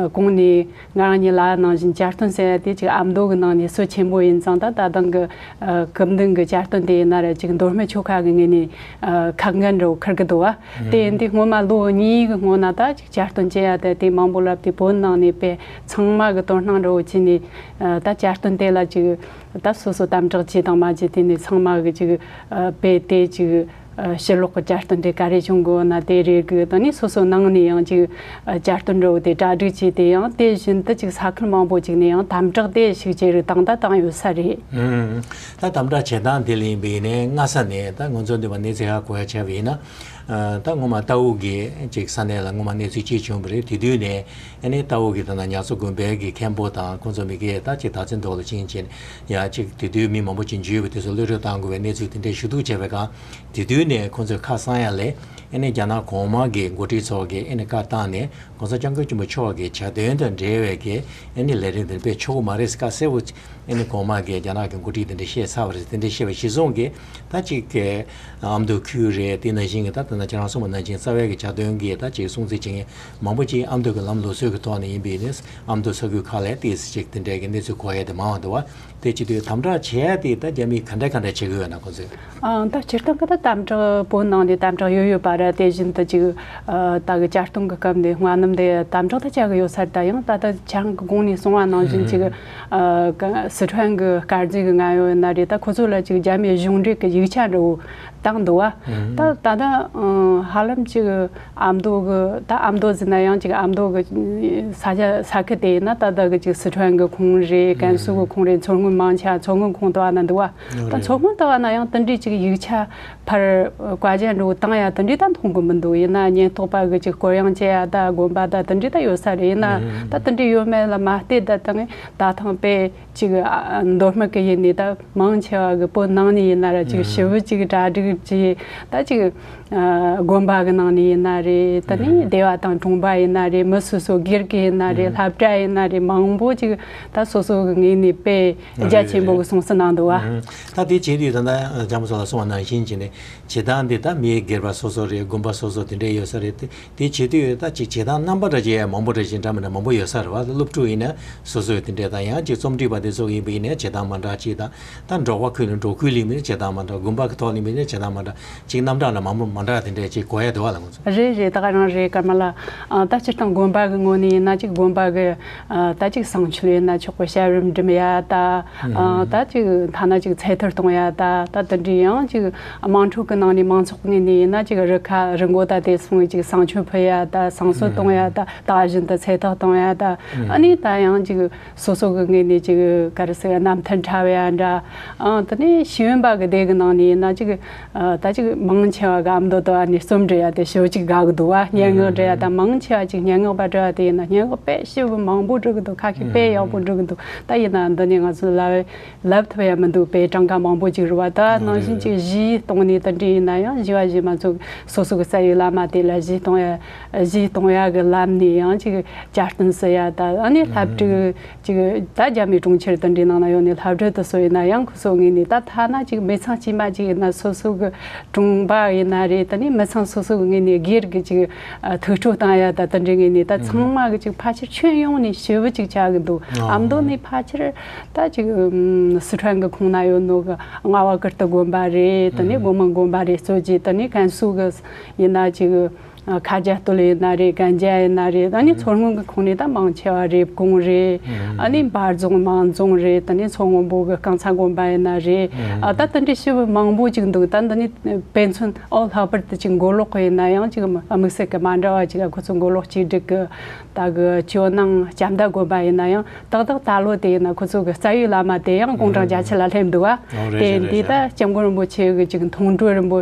གོང་ནས་ང་རང་གཉིས་ལ་ནང་བཞིན་ཇ་སྟོན་ཟེར་ཡ་དེ་ཅིག་ཨ་མདོ་གི་ནང་ནས་སྲོལ་ཆེན་པོ་ཡིན་ཙང་། ད་ད་དུང་གི་ཨ། སྐུ་མདུན་གི་ཇ་སྟོན་དེ་ཡིན་ན་ར་ཅིག་མདོ་སྨད་ཆོལ་ཁ་གི་ངོས་ནས་ཨ། ཁ་འགན་འདྲ་བོ་འཁུར་གི་འདུག་བ། དེ་ཡིན་དུས་སྔོན་མ་ལོ་གཉིས་གི་སྔོན་ན་ད་ཅིག་ཇ་སྟོན་བྱེད་ཡ་དེ་དེ་མང་པོ་ལབ་དུས་བོད་ནང་ནས་དཔེ་ཚང་མ་གི་དོ་སྣང་འདྲ་བོ་བྱས་ནས་ཨ། ད་ཇ་སྟོན་དེ་ལ་ཅིག་ད་སོ་སོ་དམ་དྲག་བྱས་དང་མ་བྱས་དེ་ནས་ཚང་མ་གི་ཅིག་ཨ། དཔེ་དེ་ཅིག་ཨ། ཕྱི་ལོགས་ཀྱི་ཇ་སྟོན་དེ་ག་རེ་བྱུང་དགོས་ན་དེ་རེད་གི། དེ་ནས་སོ་སོ་ནང་ནས་ཡང་ཅིག་ཨ། ཇ་སྟོན་འདྲ་བོ་དེ་གྲ་སྒྲིག་བྱས་ཏེ། ཡང་དེ་བཞིན་དུ་ཅིག་ས་ཁུལ་མང་པོ་ཅིག་ནས་ཡང་དམ་དྲག་དེ་ཤུགས་ཆེ་རུ་བཏང་ད་བཏང་ཡོད་ས་རེད། ཨུམ། ད་དམ་དྲག་བྱེད་སྟངས་དེ་ལ་ཡིན་པ་ཡིན་ནའི་སྔ་ས་ནས་ད་ང་ཚོ་འདི་བ་གནས་ཚད་ཧ་གོ་ཡ་བྱས་པ་ཡིན་ན། ཨ། ད་སྔོན་མ་རྟའུ་གི་ཅིག་ས་གནས་ལ་སྔོན་མ་གནས་ཚུལ་ཅིག་བྱུང་བ་རེད། དེ་དུས་ནས་ཨ་ནི་རྟའུ་གི་ད་ན་ཉ་ཚོ་དགོན་པའི་གི་མཁན་པོ་དང་ཁོང་ཚོ་མི་སྒེར་ད་ཅིག་དར་ཚོན་མདོ་ལ་ཕྱིན་བྱས་ཡ་ཅིག་དེ་དུས་མི་མང་པོ་ཅིག་འཇུས་པ་དེ་ཚོ་གློད་གྲོལ་བཏང་དགོས་པའི་གནས་ཚུལ་དེ་འདྲའི་ཞུ་གཏུག་བྱས་པའི་སྒང་། དེ་དུས་ནས་ཁོང་ཚོས་ཁ་གསང་ཡ་ལས་ཨ་ནི་རྒྱ་ནག་གོང་མ་གི་འགོ་ཁྲིད་ཚོ་གིས་ཨ་ནི་བཀའ་བཏང་ནས་༸གོང་ས་༸སྐྱབས་མགོན་ཆེན་པོ་མཆོག་གི་ཇ་འདོན་དང་འབྲེལ་བའི་གི་ཨ་ནི་ལས་རིམ་དེ་སྤེལ་ཆོག་གི་མ་རེད་ཟེར་བཀའ་གསལ་པོ་ཨ་ནི་གོང་མ་གིས་རྒྱ་ནག་གི་འགོ་ཁྲིད་དེ་འདྲ་བཤད་ཚར་བ་རེད། དེ་འདྲ་བཤད་པ་གཞིར་བཟུང་གིས་ད་ཅིག་གི་ཨ་མདོ་ཁུལ་རེད། དེ་ནང་བཞིན་གི་ད་ད་ནང་ཁྱེད་རང་གསུངས་པ་ནང་བཞིན་རྩ་བའི་གི་ཇ་འདོན་གི་ད་ཅིག་སྲུང་བརྩི་བྱེད་མཁན་མང་པོ་ཅིག་ཨ་མདོ་གི་ལམ་ལུགས་སྲོལ་གི་ཐོག་ནས་ཡིན་པ་ཡིན་ནའི་ཨ་མདོ་ས་ཁུལ་ཁག་ལ་ཏོག་ཙམ་ཅིག་དེ་འདྲའི་གི་གནས་ཚུལ་གོ་ཡ་དེ་མང་བ་འདུག་བ། དེ་བྱེད་དུས་དམ་དྲག་བྱེད་ཡ་དེ་ད་རྒྱ་མིས་ག་འདྲ་ག་འདྲ་བྱེད་ཀྱི་ཡོད་ན་ཁོང་ཚོས། ཨང་། ད་སྤྱིར་བཏང་གི་ད་དམ་དྲག་བོད་ནང་ནས་དམ་དྲག་ཡོད་ཡོད་པ་ར། དེ་བཞིན་དུ་ཅིག་ཨ། ད་གི་ཇ་སྟོན་གི་སྐབས་འདི་སྔ་ནམ་དེ་དམ་དྲག་ད་བྱ་གི་ཡོད་ས་རེད། ད་ཡང་ད་ད་ཁྱེད་རང་གི་གོང་ནས་གསུངས་པ་ནང་བཞིན་ཅིག་ཨ། ཀ་སི་ཁྲོན་གི་དཀར་མཛེས་གི་ང་ཡོད་ན་རེད། ད་ཁོ་ཚོ་ལ་ཅིག་རྒྱ་མིའི་གཞུང་འབྲེལ་གི་ཡིག་ཆ་འདྲ་བོ་བཏང་འདུག་བ། ད་ད་ད་ཨང་། ཧ་ལམ་ཅིག་ཨ་མདོ་གི་ད་ཨ་མདོ་ཟེར་ན་ཡང་ཅིག་ཨ་མདོ་གི་ས་ཆ་ས་ཁུལ་དེ་ཡིན་ན་ད་ད་གི་ཅིག་སི་ཁྲོན་གི་ཁོངས་རེད། ཀན་སུའུ་གི་ཁོངས་རེད། མཚོ་སྔོན་ མང་ཆེ་བ་མཚོ་སྔོན་ཁོངས་དུ་བ་ན་འདུག་བ། ད་མཚོ་སྔོན་དུ་བ་ན་ཡང་དེ་འདྲའི་ཅིག་ཡིག་ཆ་ཕར་བཀའ་རྒྱ་འགྲོ་བཏང་ཡ་དེ་འདྲའི་ད་མཐོང་གི་མི་འདུག་ཡིན་ན་ཉེན་རྟོག་པ་གི་ཅིག་སྐོར་གཡེང་བྱེད་ཡ་ད་དགོན་པ་ད་དེ་འདྲའི་ད་ཡོད་ས་རེད། ཡིན་ན་ད་དེ་འདྲའི་ཡོད་མེད་ལ་མ་བལྟས་ད་ད་ངས་ད་ཐེངས་དཔེ་ཅིག་ཨ། མདོ་སྨད་གི་ཡིན་ནི་ད་མང་ཆེ་བ་གི་བོད་ནང་ནས་ཡིན་ན་ར་ཅིག་ཞི་བོ་ཅིག་གྲ་སྒྲིག་བྱས་ད་ཅིག་ཨ། དགོན་པ་གི་ནང་ནས་ཡིན་ན་རེད། ད་ནི་སྡེ་བ་དང་གྲོང་པ་ཡིན་ན་རེད། མི་སོ་སོ་སྒེར་གི་ཡིན་ན་རེད། སློབ་གྲྭ་ཡིན་ན་རེད། མང་པོ་ཅིག་ད་སོ་སོ་གི་ངོས་ནས་དཔེ་རྒྱ་ཆེན་པོ་གི་གསུང་བཤད་གནང་འདུག་བ། ད་དེ་བྱེད་དུས་ད་ལྟ་ལྕམ་མོ་སོགས་ལ་གསུངས་པ་ནང་བཞིན་བྱས་ནས་བྱེད་སྟངས་འདི་ད་མི་སྒེར་པ་སོ་སོ་རེད། དགོན་པ་སོ་སོ་དེ་འདྲས་ཡོད་ས་རེད། དེ་དེ་བྱེད་དུས་ད་ཅིག་བྱེད་སྟངས་རྣམ་པ་འདྲ་ཅིག་མང་པོ་འདྲ་ཅིག་འདྲ་མི་འདྲ་མང་པོ་ཡོད་ས་རེད་བ། སློབ་ཕྲུག་ཡིན་ན་སོ་སོའི་དེ་འདྲས་དང་ཡང་ཅིག་རྩོམ་སྒྲིག་པ་དེ་ཚོ་ཡིན་པ་ཡིན་ན་བྱེད་སྟངས་མ་འདྲ་ཅིག་དང་། ད་འབྲོག་པ་ཁུལ་ནས་འབྲོག་ཁུལ་ལ་ཡིན་པ་ཡིན་ན་བྱེད་སྟངས་མ་འདྲ། དགོན་པ་གི་ཐོག་ལ་ཡིན་པ་ཡིན་ན་བྱེད་སྟངས་མ་འདྲ། ཅིག་རྣམ་གྲངས་ལ་མང་པོ་མ་འདྲ་དེ་འདྲས་ཅིག་གོ་ཡ་འདུག་བ་ལ་ང་ཚོ། རེད་རེད། ད་ག་རང་རེད་ཀརྨ་ལགས། ཨ། ད་སྤྱིར་བཏང་དགོན་པ་གི་ངོས་ནས་ཡིན་ན་ཅིག་དགོན་པ་གི་ཨ། ད་ཅིག་བསང་མཆོད་ཡིན་ན་ཆོག་གི། བཤམས་རིམ་འགྲིམ་ཡ་ད། ཨ། ད་ཅིག་ཐ་ན་ཅིག་ཚེ་ཐར་གཏོང་ཡ་ད། ད་དེ་འདྲའི་ཡང་ཅིག་དམངས་ཁྲོད་ཀྱི་ནང་ནས་མང་ཚོགས་ངོས་ནས་ཡིན་ན་ཅིག་རི་ཁ་རི་མགོ་ད་དེ་སོང་ཅིག་བསང་མཆོད་ཕུལ་ཡ་ད། བསང་གསོལ་གཏོང་ཡ་ད། ད་བཞིན་དུ་ཚེ་ཐར་གཏོང་ཡ་ད། ཨ་ནི་ད་ཡང་ཅིག་སོ་སོ་གི་ངོས་ནས་ཅིག་ག་རེ་ཟེར། རྣམ་ཐར་འཁྲབ་ཡ་འདྲ། ཨང་། དེ་ནས་ཤེས་ཡོན་པ་གི་སྡེ་གི་ནང་ནས་ཡིན་ན་ཅིག་ཨ། ད་ཅིག་མང་ཆེ་བ་གི་ཨ་མདོ་དུ་ཨ་ནི་རྩོམ་འབྲི་ཡ་དེ་ཞེ་པོ་ཅིག་དགའ་གི་འདུག་བ། སྙན་ངག་འབྲི་ཡ་ད་མང་ཆེ་བ་ཅིག་སྙན་ངག་པ་འབྲི་བ་དེ་ཡིན་ན་སྙན་ངག་དཔེ་ཞེ་པོ་མང་པོ་འབྲི་གི་འདུག་ཁ་ཤས་དཔེ་ཡག་པོ་འབྲི་གི་འདུག་ད་ཡིན་ན་འདི་ནས་ང་ཚོ་ལབ་ལབ་ཐུབ་ཡ་མི་འདུག་དཔེ་གྲངས་ཀ་མང་པོ་ཅིག་རེད་བ། ད་ནང་བཞིན་ཅིག་གཞས་གཏོང་ནས་དེ་འདྲ་ཡིན་ན་ཡང་གཞས་པ་གཞས་མ་ཚོ་སོ་སོ་གི་རྩ་བའི་བླ་མ་དེ་ལ་གཞས་གཏོང་ཡ། གཞས་གཏོང་ཡ་གི་ལམ་ནས་ཡང་ཅིག་བསྐྱར་བསྟུན་ཟེར་ཡ་ད། ཨ་ནི་སློབ་ཕྲུག་ཅིག་ད་རྒྱ་མིའི་གྲོང་ཁྱེར་དེ་འདྲའི་ནང་ན་ཡོད་ནས་སློབ་གྲྭ་དེ་ཚོ་ཡིན་ན་ཡང་ཁོ་ཚོ་ངོས་ནས་ད་ཐ་ན་ཅིག་མི་ཚང་གཅིག་མ་གཅིག་ཡིན་ན་སོ་སོ་གི་གྲོང་པ་ཡིན་ན་རེད། ད་ནི་མི་ཚང་སོ་སོ་གི་ངོས་ནས་སྒེར་གི་ཅིག་ཨ། ཐུགས་སྤྲོ་བཏང་ཡ་ད་དེ་འདྲའི་ངོས་ནས་ད་ཚང་མ་གི་ཅིག་ཕལ་ཆེར་ཁྱོན་ཡོངས་ནས་ཞེ་པོ་ཅིག་ཆགས་གི་འདུག་ཨ་མདོ་ནས་ཕལ་ཆེར་ད་ཅིག་ཨམ། སི་ཁྲོན་གི་ཁོངས་ན་ཡོད་ནོ་གི་རྔ་བ་ཀིརྟི་དགོན་པ་རེད། ད་ནི་སྒོ་མང་དགོན་པ་རེད། གཙོ་ཆེ་ད་ནི་ཀན་སུའུ་གི་ཡིན་ན་ཅིག་ཁ་རྒྱ་སྟོད་ཡིན་ན་རེད། གན་རྒྱ་ཡིན་ན་རེད། ཨ་ནི་མཚོ་སྔོན་གྱི་ཁོངས་ནས་ད་མང་ཆེ་བ་རེབ་གོང་རེད། ཨ་ནི་འབའ་རྫོང་མང་རྫོང་རེད། ད་ནི་མཚོ་སྔོན་པོ་གི་རྐང་ཚ་དགོན་པ་ཡིན་ན་རེད། ཨ་ད་དེ་འདྲའི་ཞེ་པོ་མང་པོ་ཅིག་འདུག་ད་འདི་ནི་དཔེ་མཚོན། ཨོ་ལྷག་པར་དུ་ཅིག་མགོ་ལོག་གི་ཡིན་ན་ཡང་ཅིག་དམིགས་བསལ་གྱི་མ་འདྲ་བ་ཅིག་ཁོ་ཚོ་མགོ་ལོག་གཅིག་སྒྲིལ་གི་ད་གི་ཇོ་ནང་ལྕམ་མདའ་དགོན་པ་ཡིན་ན་ཡང་ཏག་ཏག་ད་ལོ་དེ་ཡིན་ན་ཁོ་ཚོ་གི་རྩ་བའི་བླ་མ་དེ་ཡང་དགུང་གྲངས་བརྒྱད་ཅུ་ལ་སླེབས་འདུག་བ། ཨོ་རེད་དེ་རེད་འདི་རེད། ད་སྐྱབས་མགོན་རིན་པོ་ཆེ་གི་ཅིག་མཐོང་གྲོལ་རིན་པོ་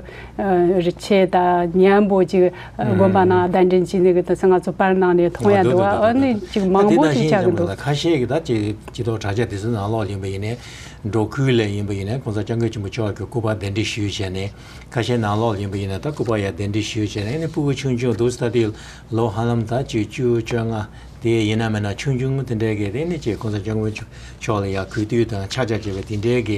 ཆེ་ད་མཉམ་པོ་ཅིག་དགོན་པ་ནང་གདན་འདྲེན་བྱས་ནས་གི་དུས་ཚོད་ང་ཚོ་པར་ནང་ནས་མཐོང་ཡ་འདུག་བ། ཨ་ནི་ཅིག་མང་པོ་ཅིག་ཆགས་གི་འདུག་ཁ་ཤས་ཀྱི་ད་ཅིག་སྤྱི་ཚོགས་དྲ་རྒྱ་དེ་ཚོའི་ནང་ལོགས་ཡིན་པ་ཡིན་ནའི་འབྲོག་ཁུལ་ལ་ཡིན་པ་ཡིན་ནའི་༸གོང་ས་༸སྐྱབས་མགོན་ཆེན་པོ་མཆོག་གི་སྐུ་པར་གདན་འདྲེན་ཞུས་བྱས་ནས་ཁ་ཤས་ནང་ལོགས་ཡིན་པ་ཡིན་ནའི་ད་སྐུ་པར་ཡར་གདན་འདྲེན་ཞུས་བྱས་ནས་ཨ་ནི་སྤུ་གུ་ཆུང་ཆུང་འདུག་ད་དེ་ལོ་ཧ་ལམ་ད་ཅིག་བཅུ་བཅོ་ལྔ་དེ་ཡིན་ན་མིན་ན་ཆུང་ཆུང་དེ་འདྲའི་གི་དེ་ནི་ཅིག་༸གོང་ས་༸སྐྱབས་མགོན་མཆོག་ལ་ཡར་གུས་བཏུད་དང་ཕྱག་རྒྱ་བྱེད་པའི་དེ་འདྲའི་གི་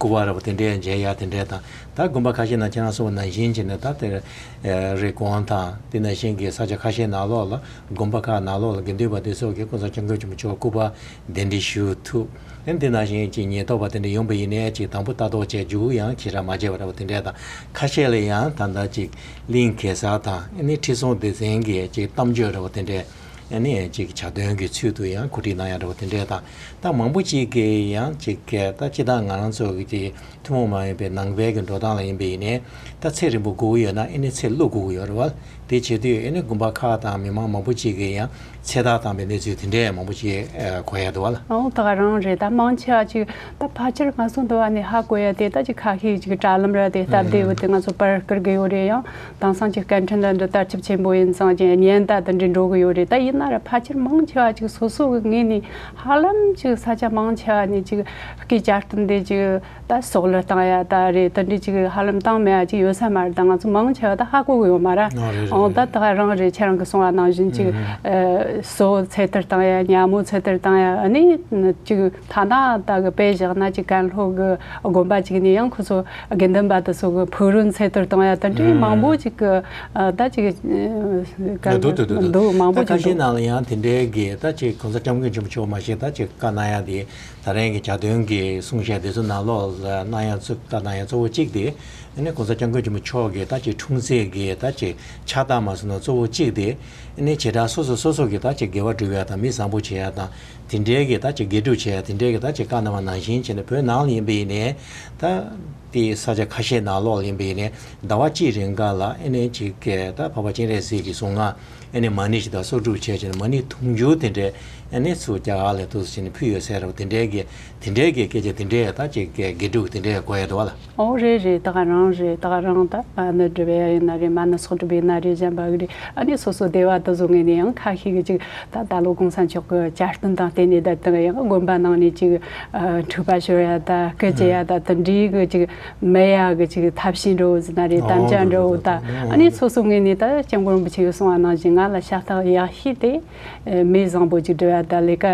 སྐུ་པར་ར་བ་དེ་འདྲའི་མཇལ་ཡ་དེ་འདྲའི་དང་། ད་དགོན་པ་ཁ་ཤས་ནང་ཁྱེད་རང་གསུངས་པ་ནང་བཞིན་བྱས་ནས་ད་དེར་རི་ཀོན་དང་དེ་ནང་བཞིན་གྱི་ས་ཆ་ཁ་ཤས་ནང་ལོགས་ལ་དགོན་པ་ཁག་ནང་ལོགས་ལ་དགེ་འདུན་པ་དེ་ཚོ་གིས་༸གོང་ས་༸སྐྱབས་མགོན་ཆེན་པོ་མཆོག་སྐུ་པར་གདན་འདྲེན་ཞུ་ཐུབ། ཨ་ནི་དེ་ནང་བཞིན་གྱི་ཉེན་རྟོག་པ་དེ་འདྲ་ཡོང་པ་ཡིན་ནའི་ཅིག་དང་པོ་ལྟ་རྟོག་བྱས་མཇུག་ཡང་ཁྱེད་རང་མ་བྱས་པ་འདྲ་བ་དེ་འདྲ་དང་། ཁ་ཤས་ལ་ཡང་ད་ལྟ་ཅིག་གླིང་གེ་སར་དང་ཨ་ནི་ཁྲི་སྲོང་ལྡེ་བཙན་གྱི་ཅིག་གཏམ་བརྗོད་འདྲ་བ་དེ་འདྲ་ཨ་ནི་ཅིག་ཇ་འདོན་གྱི་ཚུལ་དུ་ཡང་གོ་སྒྲིག་གནང་ཡ་འདྲ་བ་དེ་འདྲ་དང་། ད་མང་པོ་ཅིག་གིས་ཡང་ཅིག་གི་ད་སྤྱིར་བཏང་ང་རང་ཚོ་གི་ཅིག་ཐུན་མོང་མ་ཡིན་པའི་ནང་པའི་གི་འགྲོ་སྟངས་ལ་ཡིན་པ་ཡིན་ནའི་ད་ཚེ་རིང་པོ་དགོས་ཀྱི་ཡོད་ན་ཨ་ནི་ཚེ་བླུག་དགོས་ཀྱི་ཡོད་རེད་བ། དེ་བྱེད་དུས་ཨ་ནི་དགོན་པ་ཁག་དང་མི་མང་མང་པོ་ཅིག་གིས་ཡང་ཚེ་ཐར་བཏང་པའི་གནས་ཚུལ་དེ་འདྲའི་མང་པོ་ཅིག་ཨ་གོ་ཡ་འདུག་བ་ལ། ཨོ་ད་ག་རང་རེད། ད་མང་ཆེ་བ་ཅིག་ད་ཕལ་ཆེར་ང་ཚོ་འདི་བ་ནས་ཧ་གོ་ཡ་དེ་ད་ཅིག་ཁ་ཤས་ཅིག་དྲ་ལམ་ར་དེ་སྟབས་བདེ་བོ་དེ་ང་ཚོ་པར་བསྐུར་གི་ཡོད་རེད། ཡང་དེང་སང་ཅིག་སྐད་འཕྲིན་ལ་འདི་དར་ཁྱབ་ཆེན་པོ་ཡིན་ཙང་ཅིག་བརྙན་ད་དེ་འདྲའི་འགྲོ་གི་ཡོད་རེད། ད་ཡིན་ན་ར་ཕལ་ཆེར་མང་ཆེ་བ་ཅིག་སོ་སོ་གི་ངོས་ནས་ཧ་ལམ་ཅིག་ས་ཆ་མང་ཆེ་བ་ནས་ཅིག་སྐད་བསྐྱར་དུ་འདི་ཅིག་ད་སོག་ལེ་བཏང་ཡ་ད་རེད། ད་འདི་ཅིག་ཧ་ལམ་བཏང་མེད་ཡ་ཅིག་ཡོད་ས་མ་རེད། ད་ང་ཚོ་མང་ཆེ་བ་ད་ཧ་གོ་གི་ཡོད་མ་རེད། ཨོ་རེད་རེད་ཨོ་ད་རེད། ད་རང་རེད། ཁྱེད་རང་གི་གསུང་བ་ནང་བཞིན་ཅིག་ཨུམ་ཨ་སོ་ཚེ་ཐར་བཏང་ཡ། ཉ་མོ་ཚེ་ཐར་བཏང་ཡ། ཨ་ནི་ཅིག་ཐ་ན་ད་གི་དཔེ་བཞག་ན་ཅིག་ཀན་ལྷོ་གི་དགོན་པ་ཅིག་ནས་ཡང་ཁོ་ཚོ་དགེ་འདུན་པ་དེ་ཚོ་གི་ཕུག་རོན་ཚེ་ཐར་བཏང་ཡ། ད་འདྲའི་ཨུམ་མང་པོ་ཅིག་གི་ཨ་ད་ཅིག་ཨ་འདུག་འདུག་འདུག་འདུག་མང་པོ་ད་ཅིག་ཁ་ཤས་འདུག་ནང་ལ་ཡང་དེ་འདྲའི་གི་ད་ཅིག་༸གོང་ས་༸སྐྱབས་མགོན་ཆེན་པོ་མཆོག་མ་གཞི་ད་ཅིག་བཀའ་གནང་ཡ་དེ། ད་རེས་ཀྱི་ཇ་འདོན་གྱི་གསུང་བཤད་དེ་ཚོ་ནང་ལོགས་ལ་གནང་ཡ་ཚུགས་ད་གནང་ཡ་གཙོ་བོ་གཅིག་དེ་ཨ་ནི་༸གོང་ས་༸སྐྱབས་མགོན་ཆེན་པོ་མཆོག་གི་ད་ཅིག་འཁྲུངས་ཚེས་ཀྱི་ད་ཅིག་ཕྱག་རྟགས་མ་སོང་ན་གཙོ་བོ་གཅིག་དེ་ཨ་ནི་བྱེ་བྲག་སོ་སོ་སོ་སོ་གི་ད་ཅིག་དགེ་བ་སྒྲུབ་ཡ་དང་མི་བཟང་པོ་བྱེད་ཡ་དང་དེ་འདྲའི་གི་ད་ཅིག་དགེ་སྒྲུབ་བྱེད་ཡ་དེ་འདྲའི་གི་ད་ཅིག་བཀའ་གནང་བ་ནང་བཞིན་བྱས་ནས་བོད་ནང་ལ་ཡིན་པ་ཡིན་ནའི་ད་དེ་ས་ཆ་ཁ་ཤས་ནང་ལོགས་ལ་ཡིན་པ་ཡིན་ནའི་ཟླ་བ་གཅིག་རིང་ག་ལ་ཨ་ནི་ཅིག་གི་ད་འཕགས་པ་སྤྱན་རས་གཟིགས་ཀྱི་གཟུངས་སྔགས། ཨ་ནི་མ་ཎི་ཞིག་དང་གསོག་སྒྲུབ་བྱས་བྱས་ནས་མ་ཎི་དུང་ཕྱུར་དེ་འདྲའི་ ཨ་ནི་ཚུར་རྒྱ་གར་ལ་འདུག་སེ་བྱས་ནས་ཕུལ་ཡོད་ཟེར་རོ། དེ་འདྲའི་གི་དེ་འདྲའི་གི་སྐད་ཆ་དེ་འདྲའི་ད་ཅིག་གི་དགེ་ཕྲུག་དེ་འདྲའི་གོ་ཡ་འདུག་བ་ལ། ཨོ་རེད་རེད། ད་ག་རང་རེད། ད་ག་རང་ད་མ་ཎི་སྒྲུབ་ཡ་ཡིན་ན་རེད། མ་ཎི་ཚོགས་སྒྲུབ་ཡིན་ན་རེད། གཞན་པ་གི་རེད། ཨ་ནི་སོ་སོ་སྡེ་བ་དེ་ཚོ་ངོས་ནས་ཡང་ཁ་ཤས་ཀྱི་ཅིག་ད་ད་ལོ་གོང་ས་མཆོག་གི་བསྐྱར་སྟོན་དང་བསྟུན་ནས་ད་དེ་ཡང་དགོན་པ་ནང་ནས་ཅིག་ཨ་འཁྲུག་པ་ཤོར་ཡ་ད་སྐུ་སྐྱེ་ཡ་ད་དེ་འདྲའི་གི་ཅིག་མེད་ཡ་གི་ཅིག་ཐབས་ཤེས་འདྲ་བོ་ཟེར་ན་རེད། དམ་བཅའ་འདྲ་བོ་ད། ཨ་ནི་སོ་སོ་ངོས་ནས་ད་སྐྱབས་མགོན་རིན་པོ་ཆེ་གིས་གསུངས་པ་ནང་བཞིན་ང་ལ་ཤ་སྟག་ཡག་ཤོས་དེ་མི་བཟང་པོ་ཅིག་སྒྲུབ་ཡ་ད་ལས་ཀ་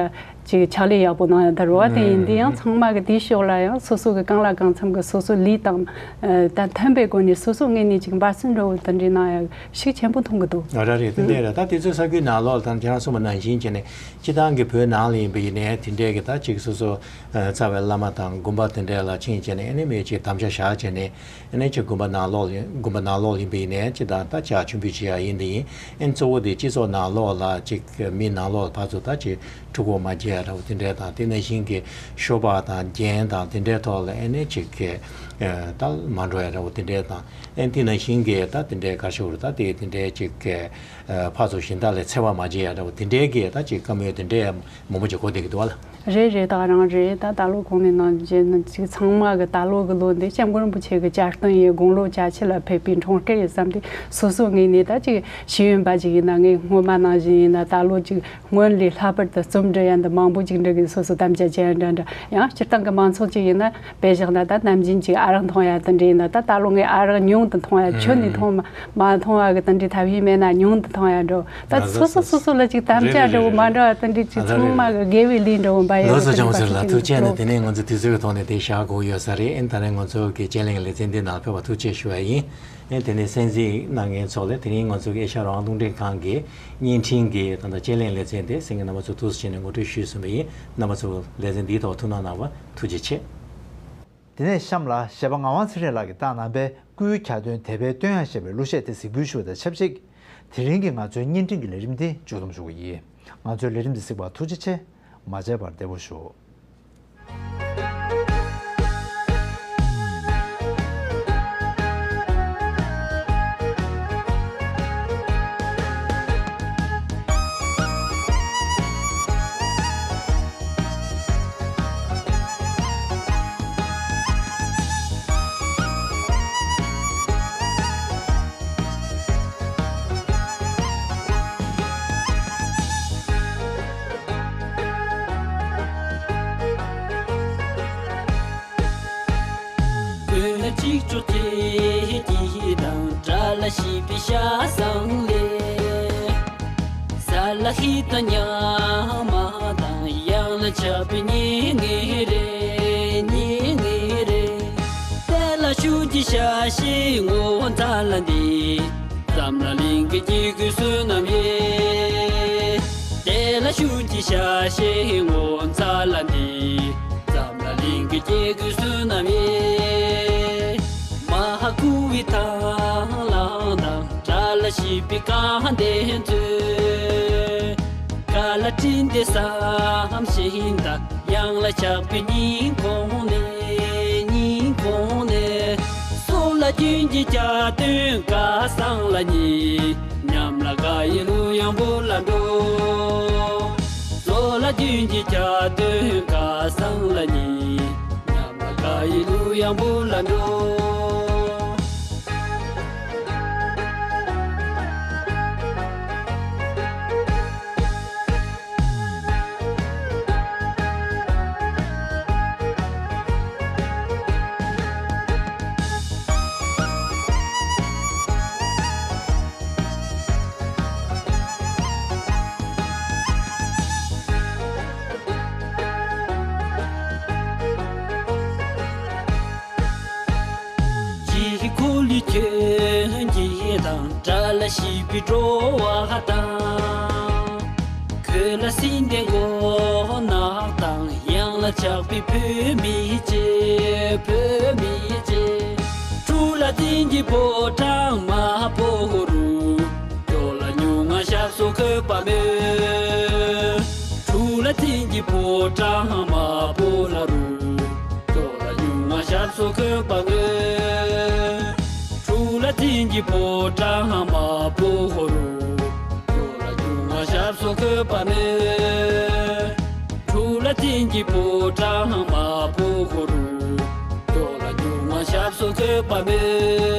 ཅིག་ཕྱག་ལས་ཡག་པོ་གནང་ཡ་ད་རེད་བ། དེ་ཡིན་དུས་ཡང་ཚང་མ་གི་དེའི་ཕྱོགས་ལ་ཡང་སོ་སོ་གི་གང་ལ་གང་འཚམ་གི་སོ་སོ་ལས་དང་ད་མཐུན་པའི་སྒོ་ནས་སོ་སོ་ངོས་ནས་ཅིག་འབད་བརྩོན་འདྲ་བོ་དེ་འདྲའི་གནང་ཡ་ཤུགས་ཆེན་པོ་མཐོང་གི་འདུག་ཨ་ར་རེད། དེ་འདྲ་རེད། ད་དེ་ཚོ་ས་ཁུལ་ནང་ལོགས་ལ་ད་ཁྱེད་རང་གསུངས་པ་ནང་བཞིན་བྱས་ནས་སྤྱི་བཏང་གི་བོད་ནང་ལ་ཡིན་པ་ཡིན་ནའི་དེ་འདྲའི་གི་ད་ཅིག་སོ་སོ་རྩ་བའི་བླ་མ་དང་དགོན་པ་དེ་འདྲ་ལ་ཕྱིན་བྱས་ནས་ཨ་ནི་མི་ཅིག་དམ་བཅའ་བཞག་བྱས་ནས། ཨ་ནི་ཅིག་དགོན་པ་ནང་ལོགས་ཡིན། དགོན་པ་ནང་ལོགས་ཡིན་པ་ཡིན་ནའི་ཅིག་ད་ད་ཕྱག་མཆོད་འབུལ་བྱེད་ཡ་ཡིན་དེ་ཡིན། ཨ་ནི་གཙོ་བོ་དེ་སྤྱི་ཚོགས་ནང་ལོགས་ལ་ཅིག་མི་ནང་ལོགས་ལ་ཕར་ཚུར་ད་ཅིག་འཁྲུག་པ་མ་བྱེད་ཡ་འདྲ་བོ་དེ་འདྲའི་དང་། དེ་ནང་བཞིན་གྱི་ཤོ་སྦག་དང་རྒྱན་དང་དེ་འདྲའི་ཐོག་ལ་ཨ་ནི་ཅིག་གི་ད་མ་འགྲོ་ཡ་འདྲ་བོ་དེ་འདྲའི་དང་། ཨ་ནི་དེ་ནང་བཞིན་གྱི་ད་དེ་འདྲའི་ག་ཞུ་རུ་ད་དེ་དེ་འདྲའི་ཅིག་གི་ཕར་ཚུར་གཞན་དག་ལ་འཚེ་བ་མ་བྱེད་ཡ་འདྲ་བོ་དེ་འདྲའི་གི་ད་ཅིག་བཀའ་མོལ་དེ་འདྲའི་མང་པོ་ཅིག་གོ་བསྡད་ཀྱི་འདུག་བ་ལ། རེད་རེད། ད་ག་རང་རེད། ད་ད་ལོ་གོང་ནས་ནང་བཞིན་ཅིག་ཚང་མ་གི་ད་ལོ་གི་ལོ་འདི་སྐྱབས་མགོན་རིན་པོ་ཆེ་གི་བསྐྱར་སྟོན་ཡི་དགུང་ལོ་བརྒྱད་ཅུ་ལ་ཕེབས་པའི་འཁྲུངས་སྐར་ཡིན་བསམ་སྟེ་སོ་སོ་ངོས་ནས་ད་ཅིག་ཤེས་ཡོན་པ་ཅིག་ཡིན་ན་ངས་སྔོན་མ་ནང་བཞིན་ཡིན་ན་ད་ལོ་ཅིག་སྔོན་ལས་ལྷག་པར་དུ་རྩོམ་འབྲི་ཡ་འདི་མང་པོ་ཅིག་འབྲི་གི་སོ་སོ་དམ་བཅའ་བྱས་ཡ་འདྲ་འདྲ། ཡང་སྤྱིར་བཏང་གི་མང་ཚོགས་ཅིག་ཡིན་ན་དཔེ་བཞག་ན་ད་ནམ་རྒྱུན་ཅིག་ཨ་རག་འཐུང་ཡ་དེ་འདྲ་ཡིན་ན་ད་ད་ལོ་ངས་ཨ་རག་ཉུང་དུ་འཐུང་ཡ། ཁྱོན་ནས་འཐུང་མ་མ་འཐུང་བ་གི་དེ་འདྲའི་ཐབས་ཤེས་མེད་ན་ཉུང་དུ་འཐུང་ཡ་འགྲོ། ད་སོ་སོ་སོ་སོ་ལ་ཅིག་དམ་བཅའ་འདྲ་བོ་མ་འདྲ་བ་དེ་འདྲའི་ཅིག་ཚང་མ་གི་དགེ་བའི་ལས་འདྲ་བོ་འབའ་ཡོད་ལོ་སོ་ཅང་ཟེར་ལ་ཐུགས་རྗེ་ཆེ་ནས། དེ་ནས་ང་ཚོ་དུས་ཚོད་ཀྱི་ཐོག་ནས་དེ་བཞག་དགོས་ཡོད་ས་རེད། ཨེ་ད་རེས་ང་ཚོ་གི་དཔྱད་གླེང་ལེ་ཚན་འདི་ནང་ཕེབས་པ་ཐུགས་རྗེ་ཆེ་ཞུ་བ་ཡིན། ཨེ་དེ་ནས་གསན་གཟིགས་གནང་མཁན་ཚོ་ལ་དེ་རིང་ང་ཚོ་གི་ཨེ་ཤ་ཡ་རང་དབང་རླུང་འཕྲིན་ཁང་གི་བརྙན་འཕྲིན་གྱི་ད་ལྟ་དཔྱད་གླེང་ལེ་ཚན་དེ་གསན་མཁན་རྣམ་པ་ཚོ་ཐུགས་རྗེ་ཆེ་ནས་ངོ་སྤྲོད་ཞུས་ཟིན་པ་ཡིན། རྣམ་པ་ཚོ་ལེ་ཚན་འདིའི་ཐོག་ཐུགས་སྣང་གནང་བ་ཐུགས་རྗེ་ཆེ། དེ་ནས་གཤམ་ལ་གཞས་པ་ངག་དབང་ཚེ་རིང་ལགས་ཀྱིས་བཏང་གནང་པའི་སྐུའི་གྱ་སྟོན་དད་པའི་བསྟོད་དབྱངས་ཞེས་པའི་གླུ་གཞས་དེ་གཟིགས་འབུལ་ཞུ་བ་དང་ཆབས་ཅིག་དེ་རིང་གི་ང་ཚོའི་བརྙན་འཕྲིན་གྱི་ལས་རིམ་དེ་མཇུག་བསྡོམས་ཞུ་གི་ཡིན། ང་ཚོའི་ལས་རིམ་དེ་གཟིགས་པར་ཐུགས་རྗེ་ཆེ། མ་མཇལ་བར་བདེ་པོ་བཞུགས། བོད་གཅིག་གྲོགས་དེ་ཡི་དང་དགྲ་ལ་ཞི་བའི་ཤ་ཟང་ལེ། ས་ལ་ཧི་ད་ཉ་མ་དང་ཡང་ལ་ཆགས་པའི་ཉེ་ངེ་རེ་ཉེ་ངེ་རེ། དེ་ལ་ཤུགས་ཀྱི་ཤ་ཤེ་ངོ་ཚ་ལ་འདི། འཛམ་ལ་གླིང་གི་སྐྱེ་དགུའི་བསོད་ནམས་ཡེ། དེ་ལ་ཤུགས་ཀྱི་ཤ་ཤེ་ངོ་ཚ་ལ་འདི། འཛམ་ལ་གླིང་གི་སྐྱེ་དགུའི་བསོད་ནམས་ཡེ། མ་ཧ་ཀུ་བི་ཐང་ལང་དང་དགྲ་ལ་ཞི་བའི་དགའ་ལྡན་མཛོད། ཀ་ལ་སྤྲིན་དེ་བསམ་ཤིང་དང་། ཡང་ལ་ཆགས་པའི་སྙིང་ཁོང་ནས་སྙིང་ཁོང་ནས། སོ་ལ་རྒྱུན་གྱི་གྱ་སྟོན་སྐལ་བཟང་ལ་ཉེ། ཉམས་ལ་དགའ་ཡི་གླུ་དབྱངས་བུ་ལ་འགྲོ། སོ་ལ་རྒྱུན་གྱི་གྱ་སྟོན་སྐལ་བཟང་ལ་ཉེ། ཉམས་ལ་དགའ་ཡི་གླུ་དབྱངས་བུ་ལ་འགྲོ། ཀྱི་ཀུ་ལི་ཁྱོད་ཀྱི་དང་དགྲ་ལ་ཞི་བའི་འགྲོ་བ་དང་། ཁོས་ལ་སྲིན་དེ་མགོ་ནག་དང་། ཡང་ལ་ཆགས་པའི་བོད་མི་ཅེ་བོད་མི་ཅེ། ཕྲུ་ལ་འཛིན་གྱི་ཕོ་བྲང་མ་པོ་རུ། ཇོ་ལ་ཉུང་ང་ཞབས་སོ་འཁོད་པ་མོད། ཕྲུ་ལ་འཛིན་གྱི་ཕོ་བྲང་མ་པོ་ལ་རུ། ཇོ་ལ་ཉུང་ང་ཞབས་སོ་འཁོད་པ་མོད། ཕྲུ་ལ་འཛིན་གྱི་ཕོ་བྲང་མ་པོ་རུ། ཇོ་ལ་ཉུང་ང་ཞབས་སོ་འཁོད་པ་མོད། པ་མེད།